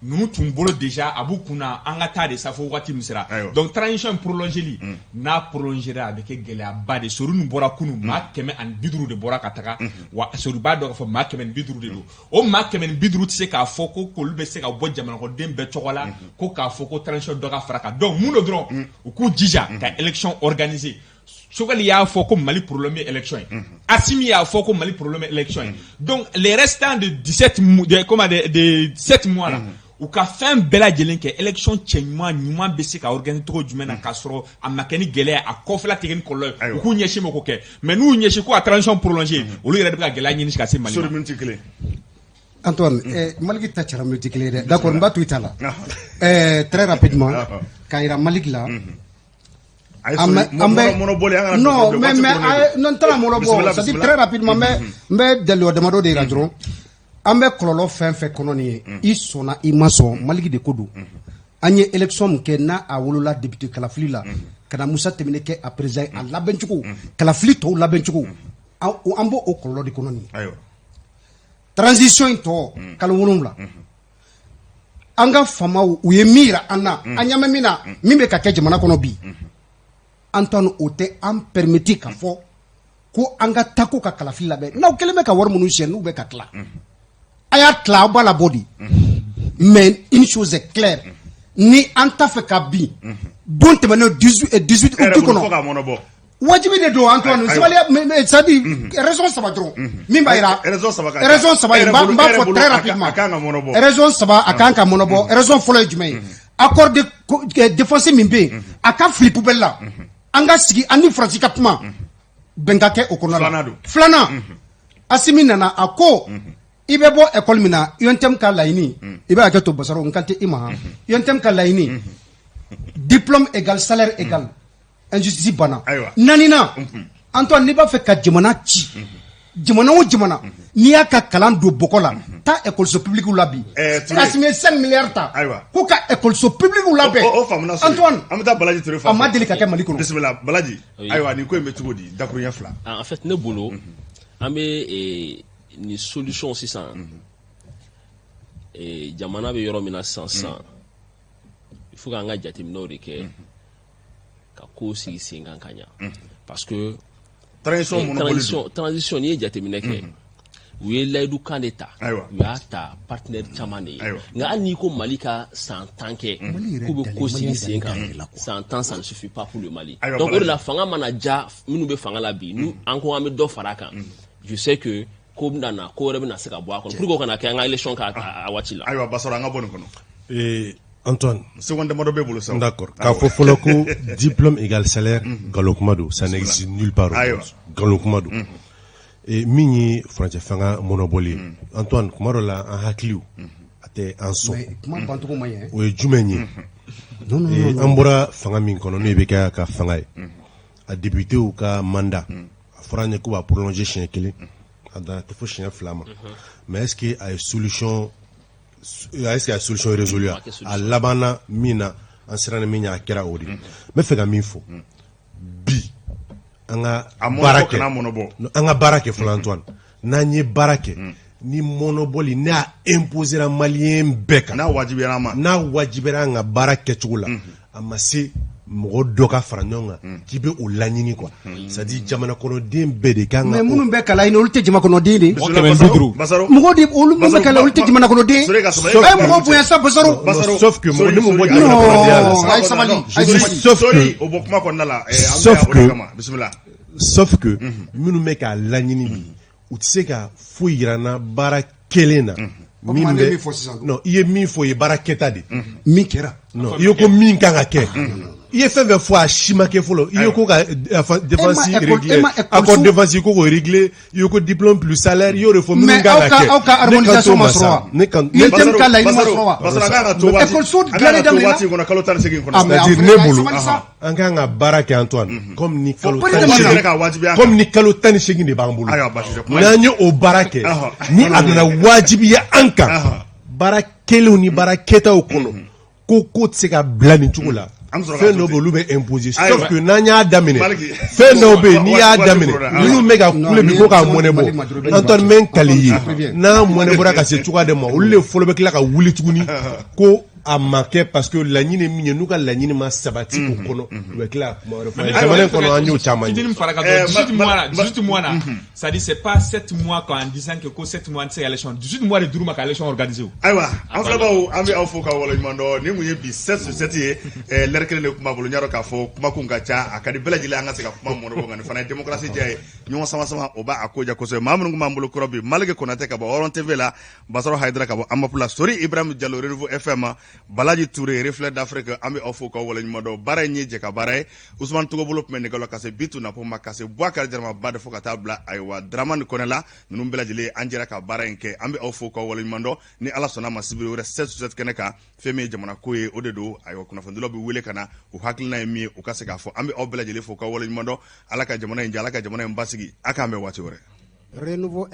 Ninnu tun bolo déjà a b'u kunna, an ka taa de sa fo waati min sera. Donc transition in prolongeli, n'a prolongera, a bɛ kɛ gɛlɛyaba de. Sori ninnu bɔra kunun, maa 150 de bɔra ka taga. Wa Sori b'a dɔn k'a fɔ maa 150 de don. O maa 150 tɛ se k'a fɔ ko k'olu bɛ se ka bɔ jamanakɔnɔden bɛɛ tɔgɔ la ko k'a fɔ ko transition dɔ ka fara kan. Donc mun don dɔrɔn, u k'u jija ka élection organiser. Choguel y'a fɔ ko Mali problème ye élection ye. Assimi y'a fɔ ko Mali problème ye élection ye. Donc les restants de 17 de, comment, de 7 mois là, u ka fɛn bɛɛ lajɛlen kɛ élection cɛ ɲuman ɲuman bɛ se ka organiser cogo jumɛn na, k'a sɔrɔ a ma kɛ ni gɛlɛya, a kɔfɛla tɛ kɛ ni kɔlɔlɔ ye. U k'u ɲɛsin ma k'o kɛ, mais n'u ɲɛsin ko ka transition prolonger, olu yɛrɛ de bɛ ka gɛlɛya ɲini ka se Mali ma. Sori, minute kelen. Antoine, Maliki ta cɛra minute kelen ye dɛ. D'accord, n b'a to i ta la. Très rapidement, k'a yira Maliki la. An bɛ non, mais non, n tɛna mɔnɔ bɔ, c'est à dire très rapidement, n bɛ dalilu damadɔ de yira dɔrɔn. An bɛ kɔlɔlɔ fɛn fɛn kɔnɔ nin ye, i sɔnna, i ma sɔn, Maliki de ko don. An ye élection min kɛ, n'a a wolola député kalafili la ka na Musa Tɛmɛnɛ kɛ a président ye, a labɛncogo, kalafili tɔw labɛncogo, an b'o o kɔlɔlɔ de kɔnɔ nin ye. Transition in tɔ kalo 7, an ka faamaw u ye min yira an na, an ɲɛ bɛ min na, min bɛ ka kɛ jamana kɔnɔ bi, Antoine, o tɛ an permettre ka fɔ ko an ka taa ko ka kalafili labɛn. N'aw kɛlen bɛ ka wari minnu siyɛn, n'u bɛ ka tila, a y'a tila, aw b'a labɔ de. Mais une chose est claire, ni an t'a fɛ ka bin don tɛmɛnen 18 août kɔnɔ, wajibi de don. Antoine, sabali, c'est à dire raison saba dɔrɔn min b'a yira. Raison saba. Raison saba in, n b'a fɔ très rapidement. Raison saba, a kan ka mɔnɔbɔ. Raison fɔlɔ ye jumɛn ye? Accord de défense min bɛ yen, a ka fili poubelle la. An ka sigi, an ni Faransi ka kuma, bɛn ka kɛ o kɔnɔ la. Filanan, Asimi nana, a ko i bɛ bɔ école min na, UNTM ka laɲini, i b'a hakɛ to Basaro, n kan tɛ i ma, UNTM ka laɲini, diplôme égal salaire égal, injustice banna. Naaninan, Antoine, n'i b'a fɛ ka jamana ci, jamana o jamana, n'i y'a ka kalan don bɔgɔ la, taa école publique la bi. Asimi ye 5 milliards ta ko ka école publique labɛn. O faamuna. Antoine, an bɛ taa Balaji Ture fan. A ma deli ka kɛ Mali kɔnɔ. Bisimila Balaji. Ayiwa, nin ko in bɛ cogo di, dakuruɲɛ fila? En fait, ne bolo, an bɛ nin solution sisan, jamana bɛ yɔrɔ min na sisan sisan, il faut k'an ka jateminɛw de kɛ ka kow sigi sen kan ka ɲa, parce que transition transition, n'i ye jateminɛ kɛ, u ye layidu kan de ta, u y'a ta partenaire caman de ye. Nka hali n'i ko Mali ka san 10 kɛ k'u bɛ ko sigi sen kan, san 10, ça ne suffit pas pour le Mali. Donc o de la, fanga mana ja minnu bɛ fanga la bi, n'u an ko an bɛ dɔ fara a kan, je sais que ko bɛna na, ko wɛrɛ bɛna se ka bɔ a kɔnɔ pour que o kana kɛ an ka élection k'a a waati la. Ayiwa Basɔrɔ, an ka bɔ nin kɔnɔ. Antoine. Seconde damadɔ bɛ bolo sa. D'accord. K'a fɔ fɔlɔ ko diplôme égal salaire, nkalon kuma don, ça n'existe nulle part au monde, nkalon kuma don. Min ye furancɛ fanga mɔnɔbɔli ye, Antoine, kuma dɔ la an hakiliw a tɛ an sɔn. Kuma bancogo ma ɲɛ. O ye jumɛn ye? An bɔra fanga min kɔnɔ, n'o bɛ kɛ ka fanga ye, a députéw ka mandat, a fɔra an ye ko b'a prolonger siɲɛ kelen, a dan tɛ fo siɲɛ fila ma. Mais est-ce que a ye solution, est-ce que a ye solution résolue? A labanna min na, an siranna min ɲɛ, a kɛra o de. N bɛ fɛ ka min fɔ bi, an ka baara kɛ, an ka baara kɛ fɔlɔ. Antoine, n'an ye baara kɛ ni mɔnɔbɔli n'a imposera malien bɛɛ kan, n'a wajibiyara ma, n'a wajibiyara an ka baara kɛcogo la, a ma se mɔgɔ dɔ ka fara ɲɔgɔn kan k'i bɛ o laɲini quoi. C'est à dire jamana kɔnɔden bɛɛ de kan ka. Mais minnu bɛ kalan ɲini, olu tɛ jamana kɔnɔden de. 150. Mɔgɔ de, olu minnu bɛ kalan, olu tɛ jamana kɔnɔden. A ye mɔgɔw bonya sa, Basaro. Sauf que mɔgɔ ni mun bɔ jamana kɔnɔdenya la. Non, a ye sabali, a ye sabali. Sauf que o bɔ kuma kɔnɔna la. Sauf que bisimila. Sauf que minnu bɛ k'a laɲini bi, u tɛ se ka foyi yira n na baara kelen na. Min bɛ fɔ sisan. Non, i ye min fɔ, o ye baara kɛta de. Min kɛra. Non, i ye ko min kan ka kɛ. I ye fɛn fɛn fɔ, a si ma kɛ fɔlɔ. I ye ko ka défense régler, accord défense ko k'o régler, i ye ko diplôme plus salaire, i y'o de fɔ minnu kan ka kɛ. Mais aw ka harmonisation ma sɔrɔ wa? Ne kan UNTM ka laɲini ma sɔrɔ wa? Basɔrɔ, an kan ka to waati, école an kan ka to waati kɔnɔ, kalo 18 kɔnɔ. C'est à dire ne bolo, an kan ka baara kɛ, Antoine, comme ni kalo 18, comme ni kalo 18 de b'an bolo. N'an ye o baara kɛ, ni a nana wajibiya an kan, baara kelenw ni baara kɛtaw kɔnɔ, ko ko tɛ se ka bila nin cogo la. An bɛ sɔrɔ k'a Fɛn to dɔw ten. bɛ, olu bɛ imposer, Ayiwa. sauf que n'an y'a daminɛ, Maliki. fɛn dɔw bɛ yen, n'i y'a Waati daminɛ, kɔrɔla. minnu bɛ ka Non, kule bi ni ko k'a Mali mɔnɛ ma bɔ, dɔrɔn, Antoine, n bɛ n kali i Antoine, ye, n'a mɔnɛ bɔra ka se cogoya dɔ ma, olu de fɔlɔ bɛ tila ka wuli tuguni ko a ma kɛ, parce que laɲini ye min ye, n'u ka laɲini ma sabati o kɔnɔ, u bɛ tila ka kuma wɛrɛ fɔ an ye. Jamana in kɔnɔ, an y'o caman ye. Fitinin fara ka dɔrɔn, 18 mois là, 18 mois là, ça dit c'est pas 7 mois quoi, en disant que ko 7 mois an tɛ se ka élection, 18 mois de dir'u ma ka élection organiser o. Ayiwa, an filɛbaw, an bɛ aw fo ka waleɲuman dɔn. Nin kun ye bi 7 sur 7 ye. Lɛri kelen de tun b'a bolo. N y'a dɔn k'a fɔ kumakun ka ca, a ka di bɛɛ lajɛlen an ka se ka kuma mɔnɔ bɔ, nka nin fana ye démocratie diya ye, ɲɔgɔn sama sama, o b'a a ko diya kosɛbɛ. Maa minnu tun b'an bolo kɔrɔ bi, Maliki Konatɛ ka bɔ Hɔrɔn TV la, Basɔrɔ Hayidara ka bɔ Amapu la, Sori Ibrahim Jalo, Renouveau FM, Balaji Touré, Reflet d'Afrique, an bɛ aw fo k'aw waleɲuman dɔn. Baara in ye jɛ ka baara ye. Usumani Togobolo tun bɛ nɛgɛ la, ka se Bitu Napo ma, ka se Buakari Jarama ba de, fo ka taa bila ayiwa Dramani Kɔnɛ la. Ninnu bɛɛ lajɛlen, an jɛra ka baara in kɛ. An bɛ aw fo k'aw waleɲuman dɔn. Ni Ala sɔnna ma, sibiri wɛrɛ, 7 sur 7 kɛnɛ kan, fɛn min ye jamana ko ye, o de don. Ayiwa, kunnafonidilaw bɛ wele ka na, u hakilina ye min ye, u ka se k'a fɔ. An bɛ aw bɛɛ lajɛlen fo k'aw waleɲuman dɔn. Ala ka jamana in jɛ, Ala ka jamana in basigi. A k'an bɛn waati wɛrɛ. Renouveau.